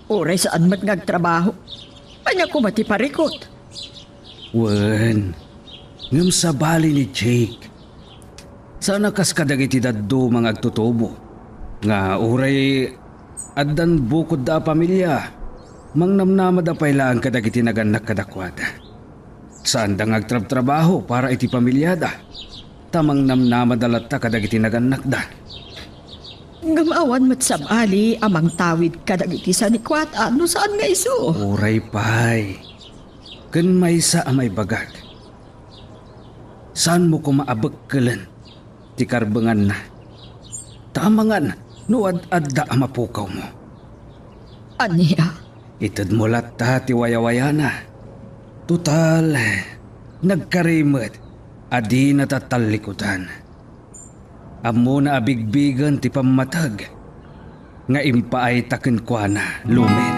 Uray saan met nga agtrabaho, ania koma ti parikut? Wen, ngem sabali ni Jake. Saan a kas kadagiti dadduma nga agtutubo, nga uray addan bukodda a pamilia, mangnamnamada pay laeng kadagiti nagannak kadakuada. Saanda nga agtrabtrabaho para iti pamiliada, ta mangnamnamada latta kadagiti nagannakda. Ngem awan met sabali a mangtawid kadagiti sanikuata no saan nga isu. Uray pay, ken maysa a maibagak, saanmo koma a bekkelen ti karbenganna, ta amangan no ad-adda a mapukawmo. Ania? Itedmo latta ti wayawayana. Total, nagkari met a dinata tallikudan. Ammona a bigbigen ti pammateg nga impaayta kenkuana, Lumen.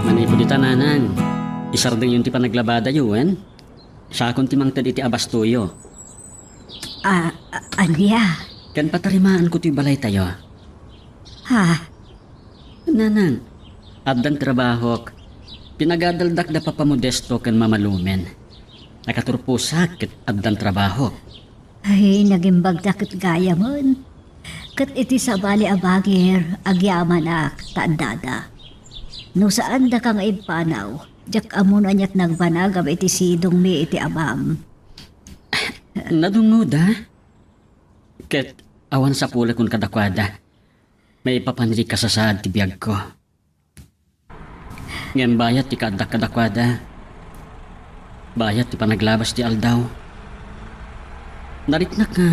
Manipud ita, nanang, isardengyon ti panaglabadayo, wen? Siakon ti mangted iti abastoyo. A-, a-, ania? Ken patarimaanko ti balaytayo. Ha? Nanang, addan trabahok. Pinagadaldak da Papa Modesto ken Mama Lumen. Nakaturposak ket addan trabahok. Ay, nagimbagda ket gayamen. Ket iti sabali a bagir, agyamanak ta addada. No saan daka nga impanaw, diak ammo no aniat nagbanagam iti sidongmi iti amam. Nadungngoda? Ket awan sapulekon kadakuada. Maipapan iti kasasaad ti biagko. Ngem bayat ti kaaddak kadakuada. Bayat ti panaglabas ti aldaw. Nariknak nga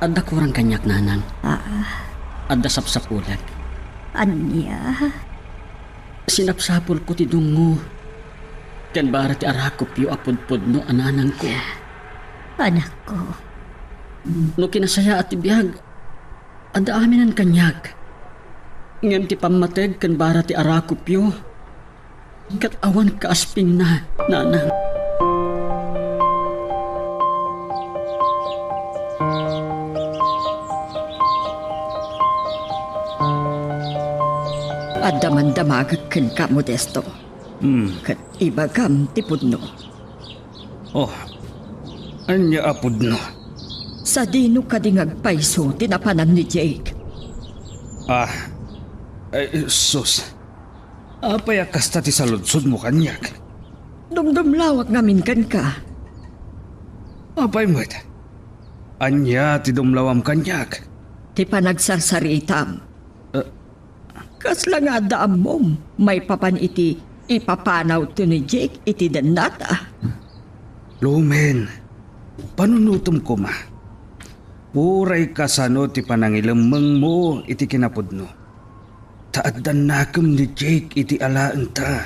adda kurang kaniak, nanang. Ah. Adda sapsapulek. Ania? Sinapsapulko ti dungngo ken bara ti arakupyo a pudpudno a nanangko. Anakko. No kinasayaat ti biag, adda aminen kaniak. Ngem ti pammateg ken bara ti arakupyo, ket awan kaaspingna, nanang. Adda man damagek kenka, Modesto. Hmm. Ket ibagam ti pudno. Oh, ania a pudno? Sadino kadi nga agpayso ti napanan ni Jake? Ah, ay, sus. Apay a kasta ti saludsodmo kaniak? Dumdumlawak ngamin kenka. Apay met? Ania ti dumlawam kaniak? Ti panagsarsaritam. Eh. Kasla nga adda ammom maipapan iti ipapanawto ni Jake iti dennata? Lumen, panunotem koma. Uray kasano ti panangilemmengmo iti kinapudno, ta addan nakem ni Jake iti alaenta.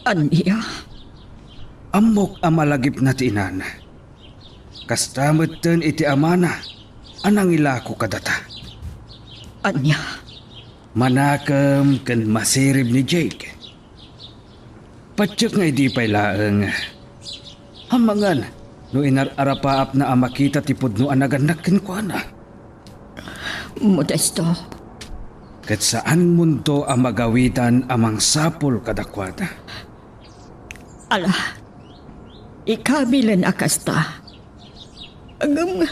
Ania? Ammok a malagipna ti inana. Kasta metten iti amana a nangilako kadata. Ania? Manakem ken masirib ni Jake. Patiek nga idi pay laeng. Amangan no inar-arapaapna a makita ti pudno a nagannak kenkuana. Modesto. Ket saanmonto a magawidan a mangsapul kadakuada. Ala, ikabilen a kasta. Ngem,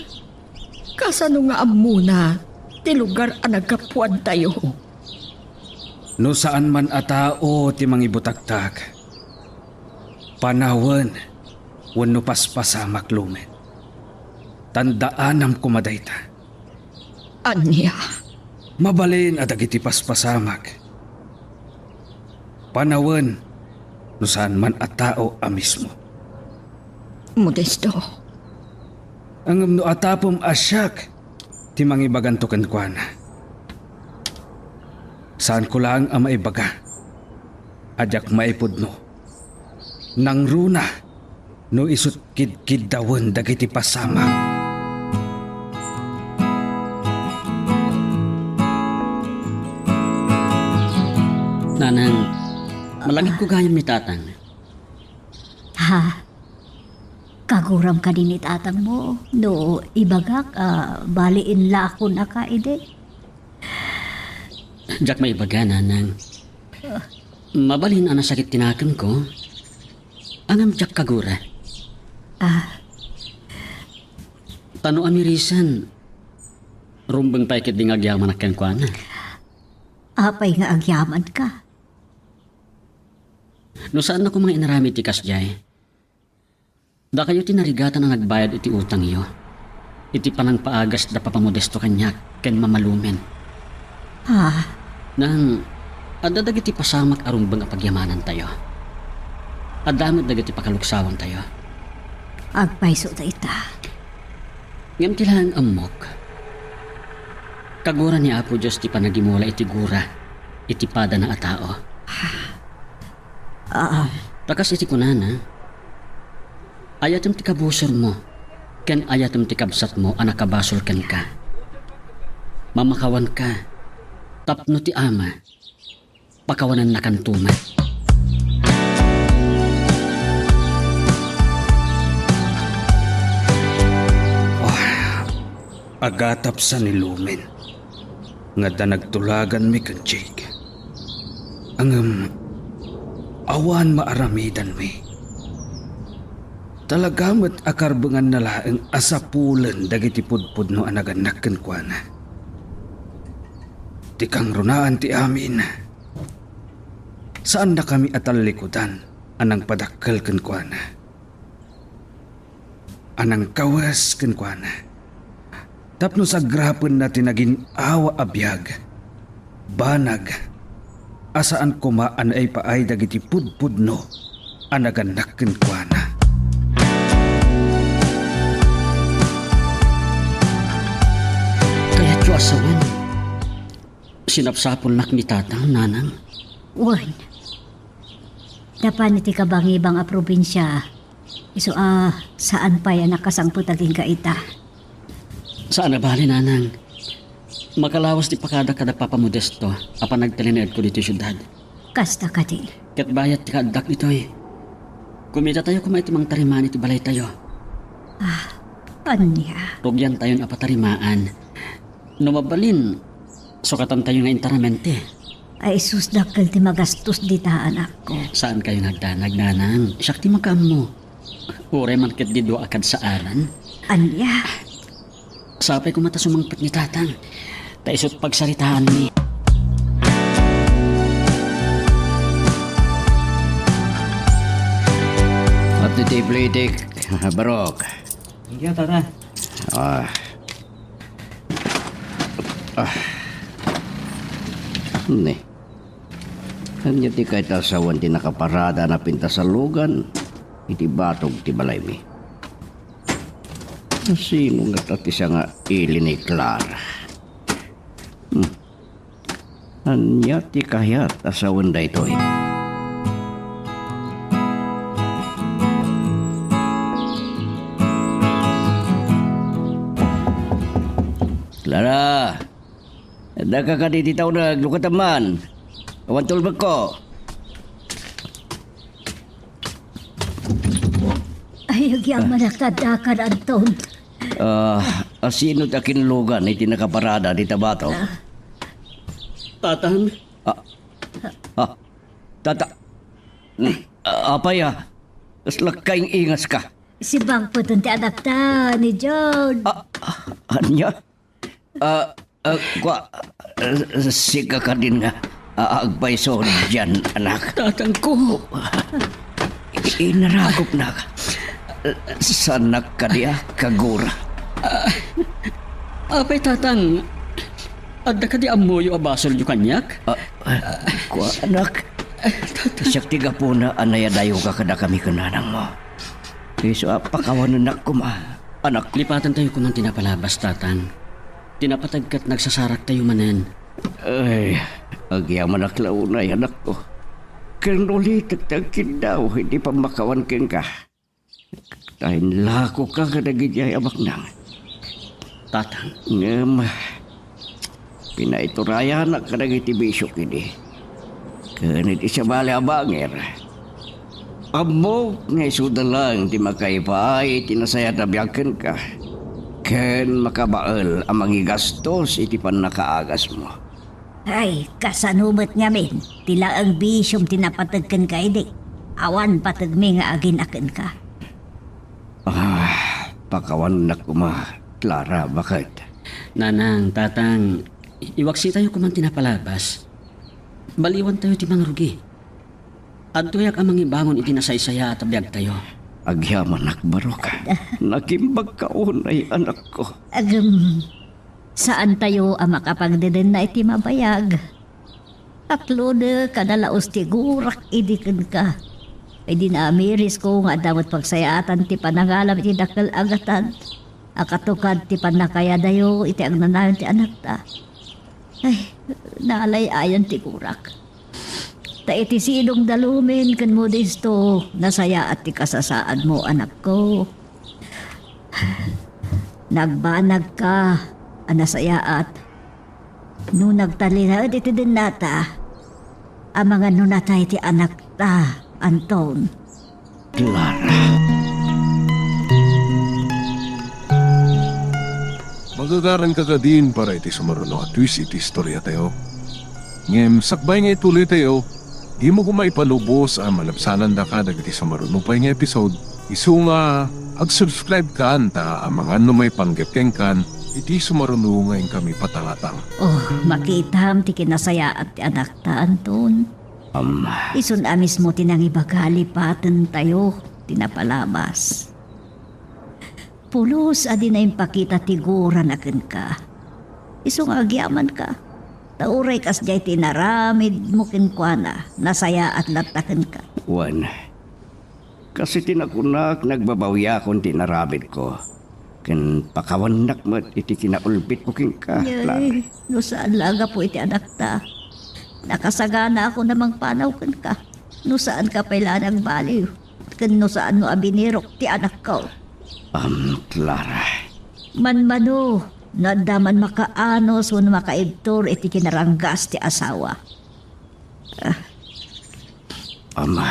kasano nga ammona ti lugar a naggapuantayo? No saan man a tao ti mangibutaktak, panawen wenno paspasamak, Lumen. Tandaanam koma dayta. Ania? Mabalin a dagiti paspasamak, panawen no saan man a tao a mismo. Modesto. Ngem no atapem a siak ti mangibaganto kenkuana, saanko laeng a maibaga a diak maipudno. Nangruna no isut' kidkiddawen dagiti pasamak. Nanang, malagipko gayam ni Tatang. Ha? Kaguram kadi ni tatangmo no ibagak a bali inlakon a ka idi? Diak maibaga, Nanang. Mabalin a nasakit ti nakemko, ngem diak kagura. Ah. Ta no amirisan, rumbeng pay ketdi nga agyamanak kenkuana. Apay nga agyamanka? No saan a koma nga inaramid ti kasdiay, dakayo ti narigatan a nagbayad iti utangyo, iti panangpaagas da Papa Modesto kaniak ken Mama Lumen. Ah. Nang, adda dagiti pasamak a rumbeng a pagyamanantayo. Adda met dagiti pakaluksawantayo. Agpayso dayta. Ngem ti laeng ammok, kagura ni Apo Dios ti panagimula iti gura iti padana a tao. Ah. Ta kas iti kunana, ayatem ti kabusormo ken ayatem ti kabsatmo a nakabasol kenka. Mamakawanka tapno ti Ama pakawanannakanto met. Oh, agatapsan ni Lumen nga adda nagtulaganmi ken Jake. Ngem awan maaramidanmi. Talaga met a karbenganna laeng a sapulen dagiti pudpudno a nagannak kenkuana. Ti kangrunaan ti amin, saannakami a tallikudan a nangpadakkel kenkuana, a nangkawes kenkuana, tapno sagrapenna ti nagin-awa a biag, banag, a saan koma a naipaay dagiti pudpudno a nagannak kenkuana. Kayatyo a sawen, sinapsapulnak ni Tatang, Nanang? Wen. Napan iti kabangibang a probinsia, isu a saan pay a nakasangpet agingga ita. Saan a bale, Nanang. Makalawas ti pakadak kada Papa Modesto a panagtalinuedko ditoy siudad. Kasta kadi. Ket bayat ti kaaddak ditoy. Kumitatayo koma iti mangtarimaan iti balaytayo. Ah, ania? Rugiantayon a patarimaan. No mabalin, sukatantayo nga intaramente. Ay, sus, dakkel ti magastos dita, anakko. Saankayo nga agdanag, Nanang. Siak ti makaammo. Uray man ketdi dua a kadsaanan. Ania? Sapay koma ta sumangpet ni Tatang. Ta isut' pagsaritaanmi. At iti plitik, barok. Thank you, Tata. Ah. Ah. Ne. Ania ti kayat a sawen ti nakaparada a napintas a lugan iti batog ti balaymi? Sino ngata ti sanga ili ni Clara? Hmm. Ania ti kayat a sawen daytoy? Clara! Daka kadi ti tawneg, lukatem man. Awan tulbekko. Ay, agyamanak a daka, Anton. Ah, asino ti akinlugan iti nakaparada dita batog? Ah. Tatang? Ah, ah, tata-, hmm, ah, apay, ah? Kasla kaing-ingaska. Sibangpeten ti adakta ni John. Ah, ah, ania? Ah, ah, kua, ah, sika kadin nga, ah, agpayso dian, anak. Tatangko. Inaragopnak. Saanak kadi a kagura. Ah, apay, Tatang, adda kadi ammoyo a basolyo kaniak? Ah, ah, kua, anak. Tatang. Siak ti gapuna a nayadayoka kadakami ken nanangmo. Isu a pakawanennak koma, anak. Lipatentayo koman ti napalabas, Tatang. Ti napateg ket nagsasaraktayo manen. Ay, agyamanak la unay, anakko. Ken ulitek ti agkiddaw iti pammakawan kenka. Ta inlakoka kadagiti ay a baknang. Tatang. Ngem, pinaiturayanak kadagiti bisiok idi. Ken iti sabali a bangir, ammok nga isuda laeng ti makaipaay iti nasayaat a biag kenka, ken makabael a mangigastos iti pannakaagasmo. Ay, kasano met ngamin ti laeng bisiom ti napateg kenka idi? Awan pategmi nga agina kenka. Ah, pakawanennak koma, Clara, baket. Nanang, Tatang, iwaksitayo koman ti napalabas. Baliwantayo ti mangrugi. Adtoyak a mangibangon iti nasaysayaat a biagtayo. Agyamanak, Barok. Nakimbagka unay, anakko. Agem, saantayo a makapagdedenna iti mabayag. Aklodek a nalaos ti gurak idi kenka. Idi naamirisko nga adda met pagsayaatan ti panangalam iti dakkel a gatad a katukad ti pannakayadayo iti agnanayon ti anakta. Ay, nalay-ayan ti gurak. Ta iti sidongda Lumen ken Modesto, nasayaat ti kasasaadmo, anakko. Nagbanagka a nasayaat. No nagtalinaed iti dennata, amangan no natay ti anakta, Anton. Clara. Magagaranka kadin para iti sumaruno a twist iti istoriatayo. Ngem sakbay nga ituloytayo, dimo koma ipalubos a malabsanandaka dagiti sumaruno pay nga episode, isu nga ag-subscribe kan ta amangan no maipanggep kenkan iti sumaruno nga inkami patangatang. Oh, makitam ti kinasayaat ti anakta, Anton. Am. Isun a mismo ti nangibaga lipatentayo ti napalabas. Pulos a dina impakita ti gurana kenka. Isu nga agyamanka. Ta uray kasdiay ti inaramidmo kenkuana, nasayaat latta kenka. Wen, kas iti nakunak, nagbabawiakon ti inaramidko. Ken pakawannak met iti kinaulbitko kenka, Clara. Ay, no saan la a gapu iti anakta. Nakasaganaakon a mangpanaw kenka. No saanka pay la a nagbaliw. Ken no saanmo a binirok ti anakko. Am, Clara. Manmano, no adda man makaanus wenno makaibtur iti kinaranggas ti asawa. Ah. Ama,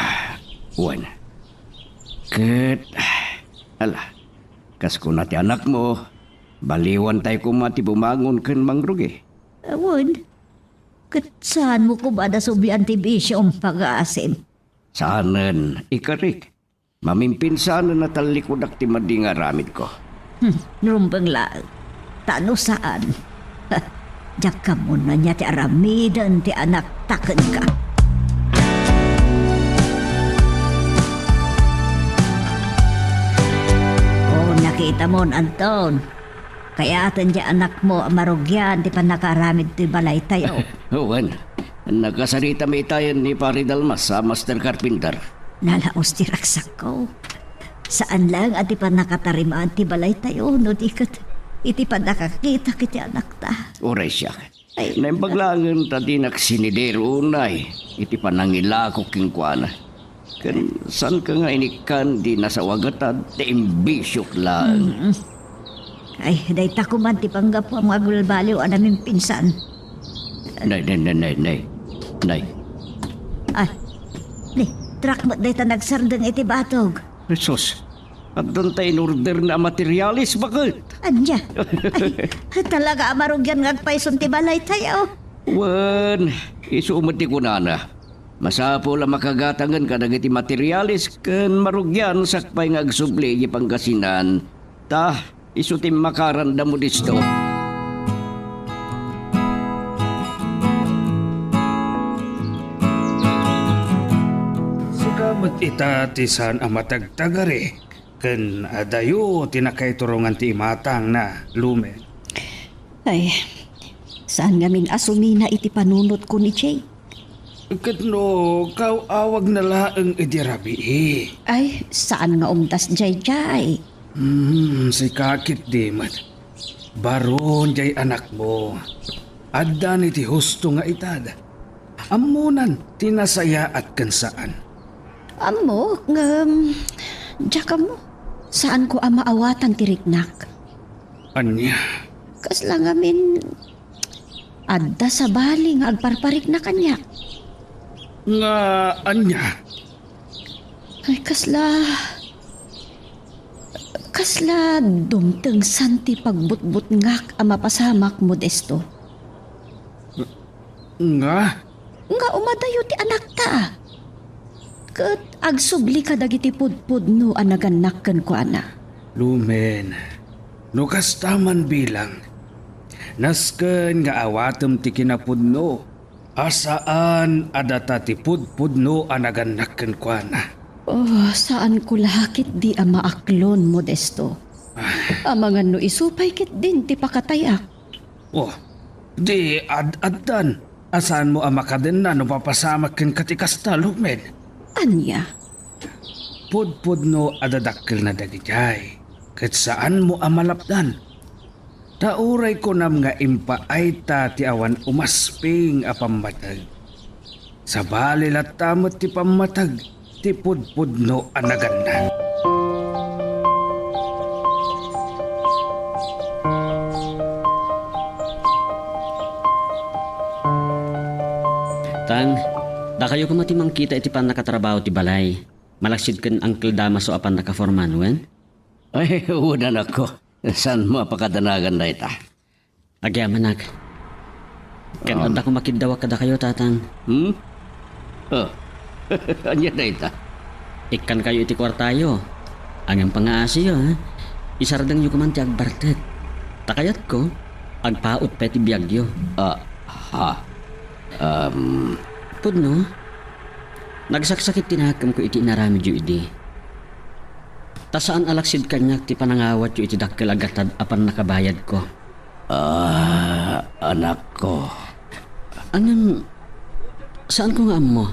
wen. Ket, ala, kas kuna ti anakmo, baliwantay koma ti bumangon ken mangrugi. Awan, ket saanmo koma a nasublian ti bisiom, pagaasim? Saanen, ikarik. Mamimpinsanen a tallikudak ti madi nga aramidko. Hmm, rumbeng laeng. Ta no saan, diak ammoen ania ti aramiden ti anakta kenka. Oh, nakitamon, Anton. Kayaten ti anakmo a marugian ti pannakaaramid ti balaytayo. Wen, nakasaritami itayen ni Pare Dalmas a master carpenter. Nalaos ti ragsakko. Saan laeng a ti pannakatarimaan ti balaytayo, no di ket iti pannakakitak iti anakta. Uray siak. Ay. Naimbag laengen ta dinak sinidero unay iti panangilako kenkuana. Ken saanka nga inikkan ti nasawagatad ta imbisiok laeng. Mm. Ay, dayta koman ti panggapuam nga agbalbaliw a namimpinsan. Nay, nay, nay, nay, nay. Nay. Ay, ni, truck met dayta nagsardeng iti batog. Jesus, addan ta in-order na a materialis, baket. Ania? Ay, talaga a marugian nga agpayson ti balaytayo. Wen, isu met ti kunana. Masapul a makagatangen kadagiti materialis ken marugian sakbay nga agsubli idiay Pangasinan, ta isu ti immakaranda Modesto. Sika met ita ti saan a matagtagari ken adayo ti nakaiturongan ti imatangna, Lumen. Ay, saan ngamin a sumina iti panunotko ni Jake. Ket no kaaw-awagna laeng idi rabii? Ay, saan nga umdas daydiay. Hmm, sika ketdi met. Baron diay anakmo. Addan iti husto nga edad. Ammonan ti nasayaat ken saan. Ammok, ngem, diak ammo. Saanko a maawatan ti riknak. Ania? Kasla ngamin, adda sabali nga agparpariknak ania. Nga ania? Ay, kasla, kasla dumtengsan ti pagbutbutngak a mapasamak, Modesto. Nga? Nga umadayo ti anakta. Ket agsubli kadagiti pudpudno a nagannak kenkuana. Lumen, no kasta man bilang, nasken nga awatem ti kinapudno a saan a data ti pudpudno a nagannak kenkuana. Oh, saanko la ketdi a maaklon, Modesto. Ah. Amangan no isu pay ketdin ti pakatayak. Oh, di ad-addan a saanmo a makadenna no mapasamak kenka ti kasta, Lumen. Ania? Pudpudno a dadakkelna dagidiay, ket saanmo a malapdan. Ta uray kunam nga impaayta ti awan umasping a pammateg, sabali latta met ti pammateg ti pudpudno a naganna. Tang, dakayo koma ti mangkita iti pannakatrabaho ti balay. Malaksid ken Uncle Damaso a pannakaforman, wen? Ay, wen, anakko. Saanmo a pakadanagan dayta? Agyamanak. Ken Um. adda koma kiddawak kadakayo, Tatang. Hmm? Oh. Ania dayta? Ikkankayo iti kuartayo. Ngem pangaasiyo, ha? Isardengyo koman ti agbartek. Ta kayatko, agpaut pay ti biagyo. Ah, ha. Um. Pudno, nagsaksakit ti nakemko iti inaramidyo idi. Ta saan a laksid kaniak ti panangawatyo iti dakkel a gatad a pannakabayadko. Ah, anakko. Ngem, saanko nga ammo.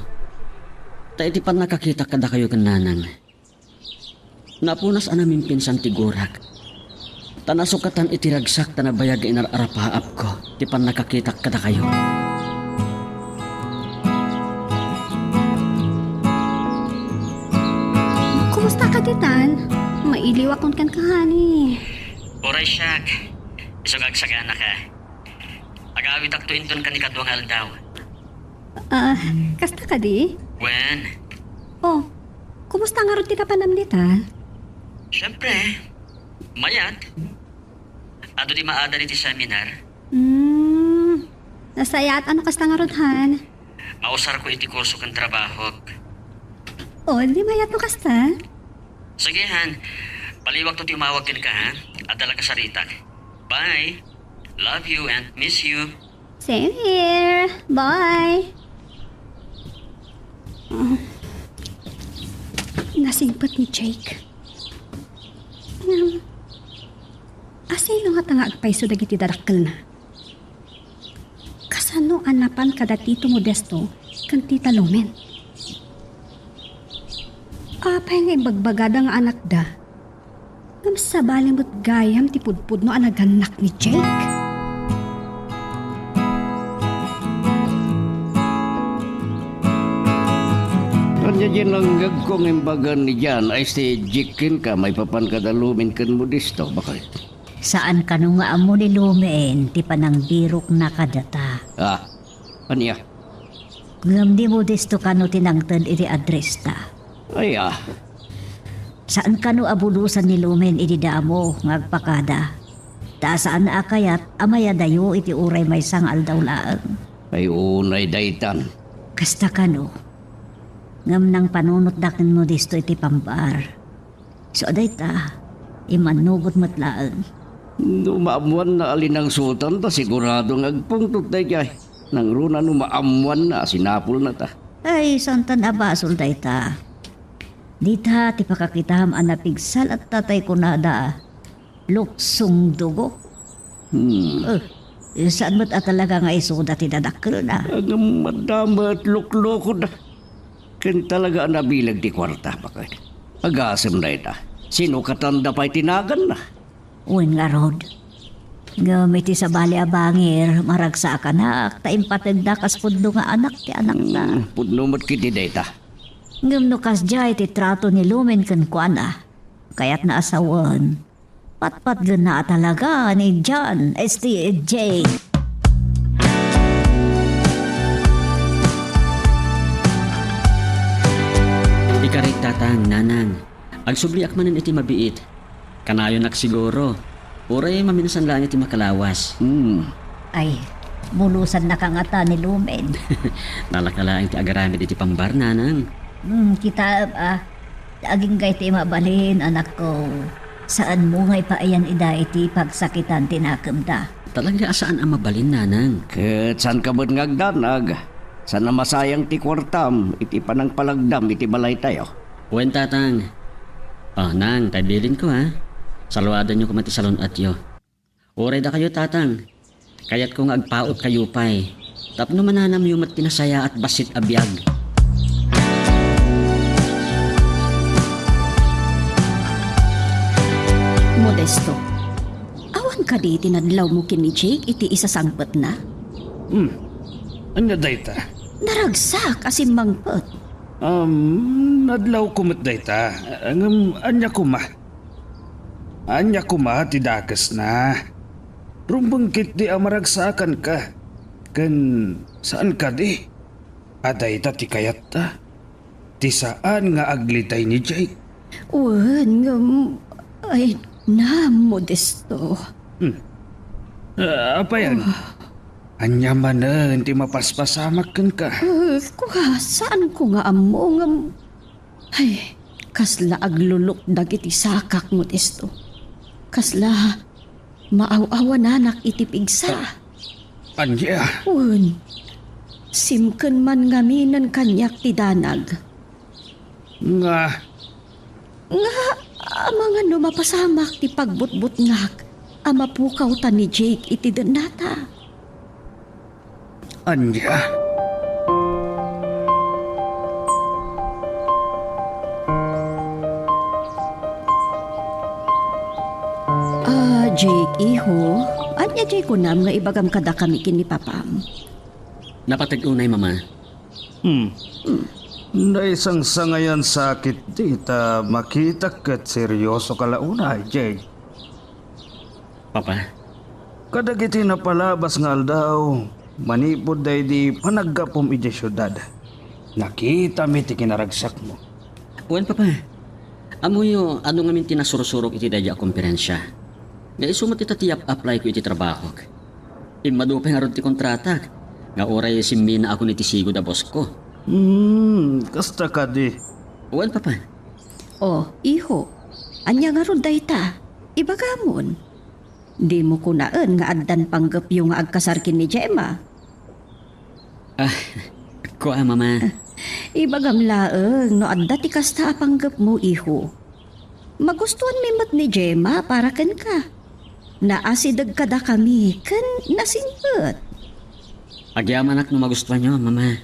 Ta iti pannakakitak kadakayo ken nanang, napunas a namimpinsan ti gurak. Ta nasukatan iti ragsak ta nabayag nga inar-arapaapko ti pannakakitak kadakayo. Kumusta ka ditan? Mailiwakon kenka, honey. Uray siak. Isu nga agsagana ka. Agawitakto inton kanikadua nga aldaw. Ah, kasta kadi? Wen. Oh, kumusta ngarud ti kapanam dita? Siyempre, mayat. Adu ti maadal iti seminar. Hmm, nasayaat a no kasta ngarud, han. Mausarko iti kurso ken trabahok. Oh, di mayat no kasta? Sige, han. Paliwakto ti umawag kenka, ha? Adda la kasaritak. Bye. Love you and miss you. Same here. Bye. Ah, nasingpet ni Jake. Hmm. Asino ngata nga agpayso dagiti dadakkelna? Kasano a napan kada Tito Modesto ken Tita Lumen? Apay nga imbagbagada nga anakda? Ngem sabali met gayam ti pudpudno a nagannak ni Jake? Ania diay nanggegko nga imbaga ni Jan a isu ti Jake kenka maipapan kada Lumen ken Modesto, baket? Saan kano nga ammo ni Lumen ti panangbirokna kadata. Ah, ania? Ngem ni Modesto kano ti nangted iti address ta? Ay, ah. Saan kano a bulosan ni Lumen idi damo nga agpakada? Ta saan a kayat a mayadayo iti uray maysa nga aldaw laeng. Ay, unay daytan. Kasta kano. Ngem nangpanunotda ken Modesto iti pambar. So, dayta, immannugot met laeng. No maammoanna a linangsotan ta, sigurado nga agpungtot daydiay. Nangruna no maammoanna a sinapulna ta. Ay, saantan a basol dayta. Dita ti pakakitam a napigsal at tatay kunada, luksong dugo. Hmm. Eh. Saan met a talaga nga isuda ti dadakkelna. Ngem adda met luklukoda. Ken talaga a nabileg ti kuarta, baket. Agasem dayta. Sinukatanda pay ti naganna. Wen ngarud. Ngem iti sabali a bangir, maragsakanak, ta impategda kas pudno nga anak ti anakna. Hmm, pudno met ketdi dayta. Ngem no kasdiay ti trato ni Lumen kenkuana, kayatna a sawen, patpatgenna a talaga ni John, este, Jake. Ikarik, Tatang, Nanang. Agsubliak manen iti mabiit. Kanayonak siguro. Uray maminsan laeng iti makalawas. Hmm. Ay, bulosanna ka ngata ni Lumen. Nalaka laeng ti agaramid iti pambar, Nanang. Hmm, kitaem, a. Agingga iti mabalin, anakko. Saanmo nga ipaayan ida iti pagsakitan ti nakemda. Talaga a saan a mabalin, Nanang. Ket saanka met nga agdanag. Saan a masayang ti kuartam iti panangpalagdam iti balaytayo. Wen, Tatang. O, Nang, tay bilinko, a. Saluadanyo koma ti salun-atyo. Uray dakayo, Tatang. Kayatko nga agpautkayo pay. Tapno mananamyo met ti nasayaat bassit a biag. Modesto. Awan kadi ti nadlawmo ken ni Jake iti isasangpetna? Hmm. Ania dayta? Naragsak a simmangpet. Um, nadlawko met dayta. Ngem ania koma? Ania koma ti dakesna? Rumbeng ketdi a maragsakanka. Ken saan kadi a dayta ti kayatta? Ti saan nga aglitay ni Jake? Wen, ngem, ay, na, Modesto. Hmm. Ah, apayan? Oh. Ania manen ti mapaspasamak kenka? Eh, kua, saanko nga ammo, ngem, ay, kasla aglulukdag iti sakak, Modesto. Kasla maaw-awananak iti pigsa. Ah, ania? Wen, simken man ngaminen kaniak ti danag. Nga? Nga, amangan no mapasamak ti pagbutbutngak a mapukawtan ni Jake iti dennata. Ania? Ah, Jake, iho, ania diay kunam nga ibagam kadakami ken ni papam? Napateg unay, Mama. Hmm. Naisangsangayansa ketdi ta makitak ket seriosoka la unay, Jake. Papa? Kadagiti napalabas nga aldaw, manipud daydi panaggapuem idiay siudad, nakitami ti kinaragsakmo. Wen, Papa. Ammoyo, adu ngamin ti nasursurok iti daydi a komperensia. Nga isu met ita ti yap-applyko iti trabahok. Immadu pay ngarud ti kontratak, nga uray simminaakon iti sigud a bossko. Hmm, kasta kadi. Wen, Papa. O, iho, ania ngarud dayta? Ibagamon. Dimo kunaen nga addan panggepyo nga agkasar ken ni Gemma. Ah, kua, Mama. Ibagam laeng no adda ti kasta a panggepmo, iho. Magustuanmi met ni Gemma para kenka. Naasideg kadakami ken nasingpet. Agyamanak no magustuanyo, Mama.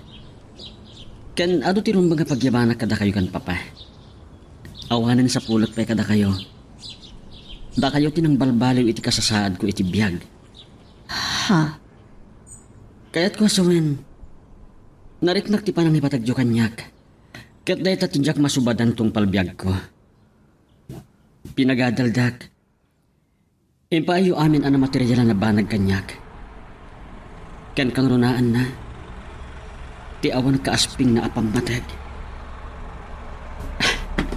Ken adu ti rumbeng a pagyamanak kadakayo ken Papa. Awanen sapulek pay kadakayo. Dakayo ti nangbalbaliw iti kasasaadko iti biag. Ha? Kayatko a sawen, nariknak ti panangipategyo kaniak. Ket dayta ti diak masubadan tungpal biagko. Pinagadaldak. Impaayyo amin a namaterialan a banag kaniak. Ken kangrunaanna, ti awan kaaspingna a pammateg.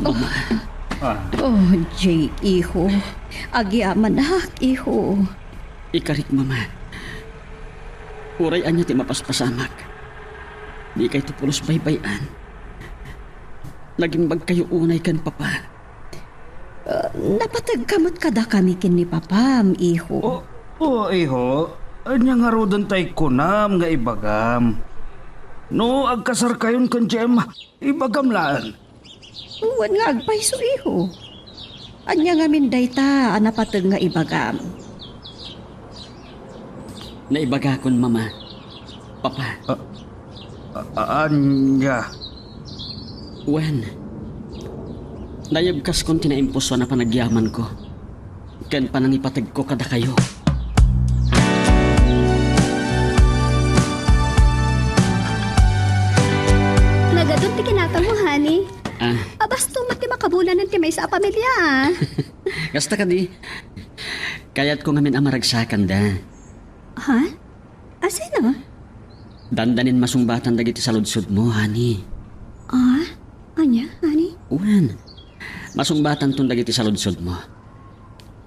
Mama. Ah. Oh, Jake, iho. Agyamanak, iho. Ikarik, Mama. Uray ania ti mapaspasamak, dikayto pulos baybay-an. Nagimbagkayo unay ken Papa. Ah, napategka met kadakami ken ni Papam, iho. O, o, iho, ania ngaruden tay kunam nga ibagam? No agkasarkayon ken Gemma, ibagam laeng. Wen nga agpayso, iho. Ania ngamin dayta a napateg nga ibagam? Naibagakon, Mama. Papa. A-, a-, ania? Wen, nayebkaskon ti naimpusoan a panagyamanko ken panangipategko kadakayo. Nagadun ti kinatamo, honey. Ah. Abastom met ti makabulanen ti maysa a pamilia, ah. Kasta kadi, kayatko ngamin a maragsakanda. Ha? Asino? Dandanin masungbatan dagiti saludsodmo, honey. Ah? Ania, honey? Wen, masungbatanton dagiti saludsodmo.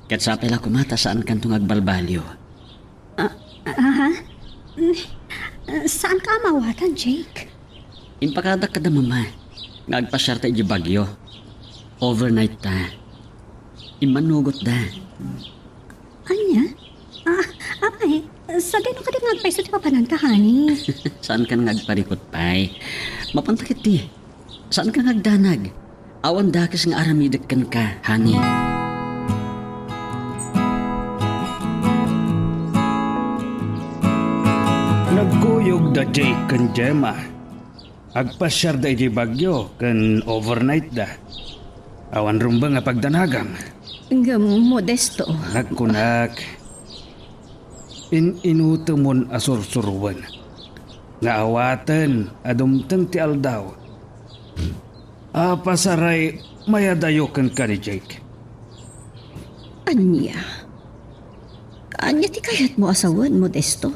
Ket sapay la koma ta saankanto nga agbalbaliw. Ah, aha? Mm, saanka a maawatan, Jake? Impakadak kada Mama nga agpasiarta idiay Baguio. Overnight ta. Immannugotda. Ania? Ah, apay, sadino kadi nga agpayso ti papananta, honey? Saankan nga agparikut pay. Mapanta ketdi. Saanka nga agdanag. Awan dakes nga aramidek kenka, honey. Nagkuyog da Jake ken Gemma. Agpasiarda idiay Baguio ken overnight da. Awan rumbeng a pagdanagam. Ngem Modesto. Nagkunak, in-inutemon a sursuroen nga awaten a dumteng ti aldaw a pasaray mayadayo kenka ni Jake. Ania? Ania ti kayatmo a sawen, Modesto?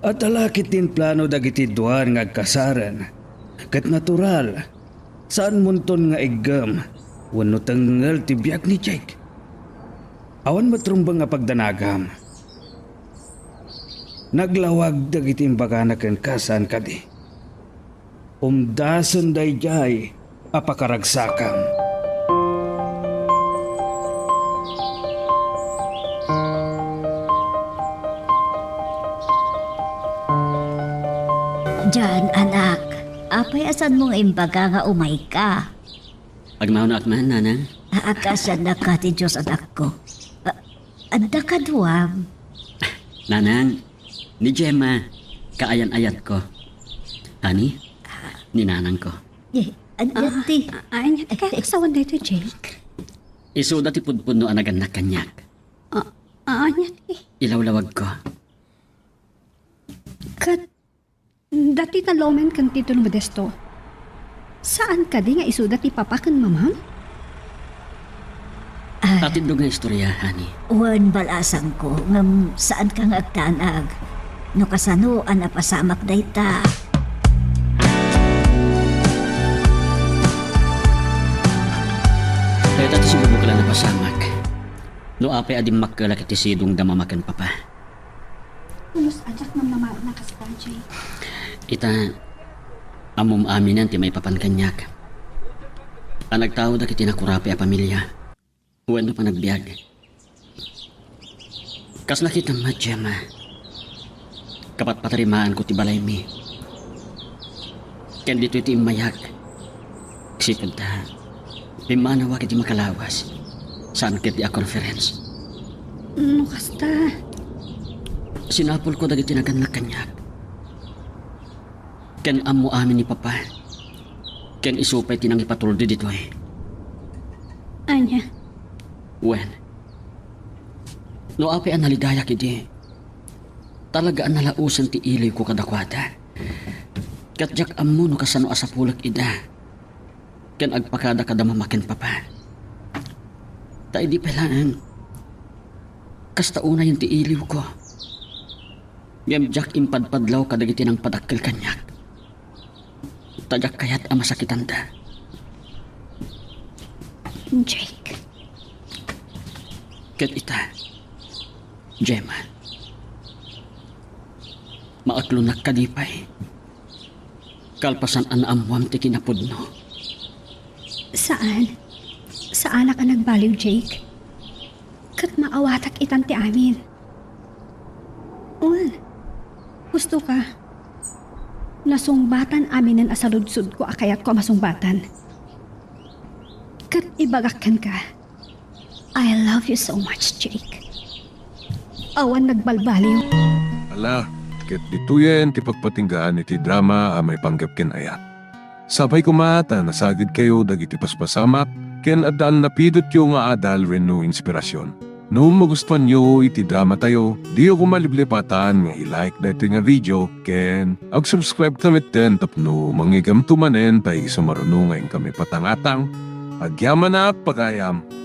Adda la ketdin plano dagiti dua nga agkasaren. Ket natural, saanmonton nga iggem wenno tengngel ti biag ni Jake. Awan met rumbeng a pagdanagam. Naglawag dagiti imbagana kenka, saan kadi? Umdasen daydiay a pakaragsakam. Jan, anak, apay a saanmo nga imbaga nga umayka? Agmawnoak man, nanang. Aagkasiannaka ti Dios, anakko. A-, adda kaduam. Nanang, ni Gemma, kaayan-ayatko. Ani? Ni nanangko. Eh, ania ti? Ah, ania ti kayat a sawen daytoy, Jake? Isuda ti pudpudno a nagannak kaniak. Ah, ah, ania ti? Ilawlawagko. Ket dati ta Lomen ken Tito ni Modesto, saan kadi nga isuda ti papa ken mamam? Ah. Atindog nga istorya, honey. Wen, bal-asangko, ngem saanka nga agdanag. No kasano a napasamak dayta? Dayta ti sumubok la napasamak. No apay a dimmakkelak iti sidongda mama ken papa. Pulos a diak namnamaen a kasta, Jake. Ita, ammom aminen ti maipapan kaniak a nagtaodak iti nakurapi a pamilia wenno panagbiag. Kas nakitam met, Gemma, kapatpatarimaanko ti balaymi. Ken ditoy ti immayak. Sipud ta, pimmanawak iti makalawas, saan ketdi a conference. No kasta, sinapulko dagiti nagannak kaniak. Ken ammo amin ni Papa. Ken isu pay ti nangipatuldi ditoy. Ania? Wen, no apay a nalidayak idi, talaga a nalaosen ti iliwko kadakuada. Ket diak ammo no kasano a sapulek ida ken agpakada kada mama ken papa. Ta idi pay laeng, kasta unayen ti iliwko. Ngem diak impadpadlaw kadagiti nangpadakkel kaniak. Ta diak kayat a masakitanda. Jake. Ket ita, Gemma, maaklonak kadi pay kalpasan a naammoam ti kinapudno? Saan. Saanak a nagbaliw, Jake. Ket maawatak itan ti amin. Wen, gustoka, nasungbatan aminen a saludsodko a kayatko a masungbatan. Ket ibagak kenka, I love you so much, Jake. awan nagbalbaliw. Ala, ket ditoyen ti pagpatinggaan iti drama a maipanggep ken ayat. Sapay koma ta nasagidkayo dagiti paspasamak ken adda a napidotyo nga adal wenno inspirasyon. No magustuanyo iti dramatayo, diyo koma liplipatan nga i-like daytoy nga video ken ag-subscribe ta metten tapno mangigamto manen ta isu maruno nga inkami patangatang. Agyamanak, pagayam!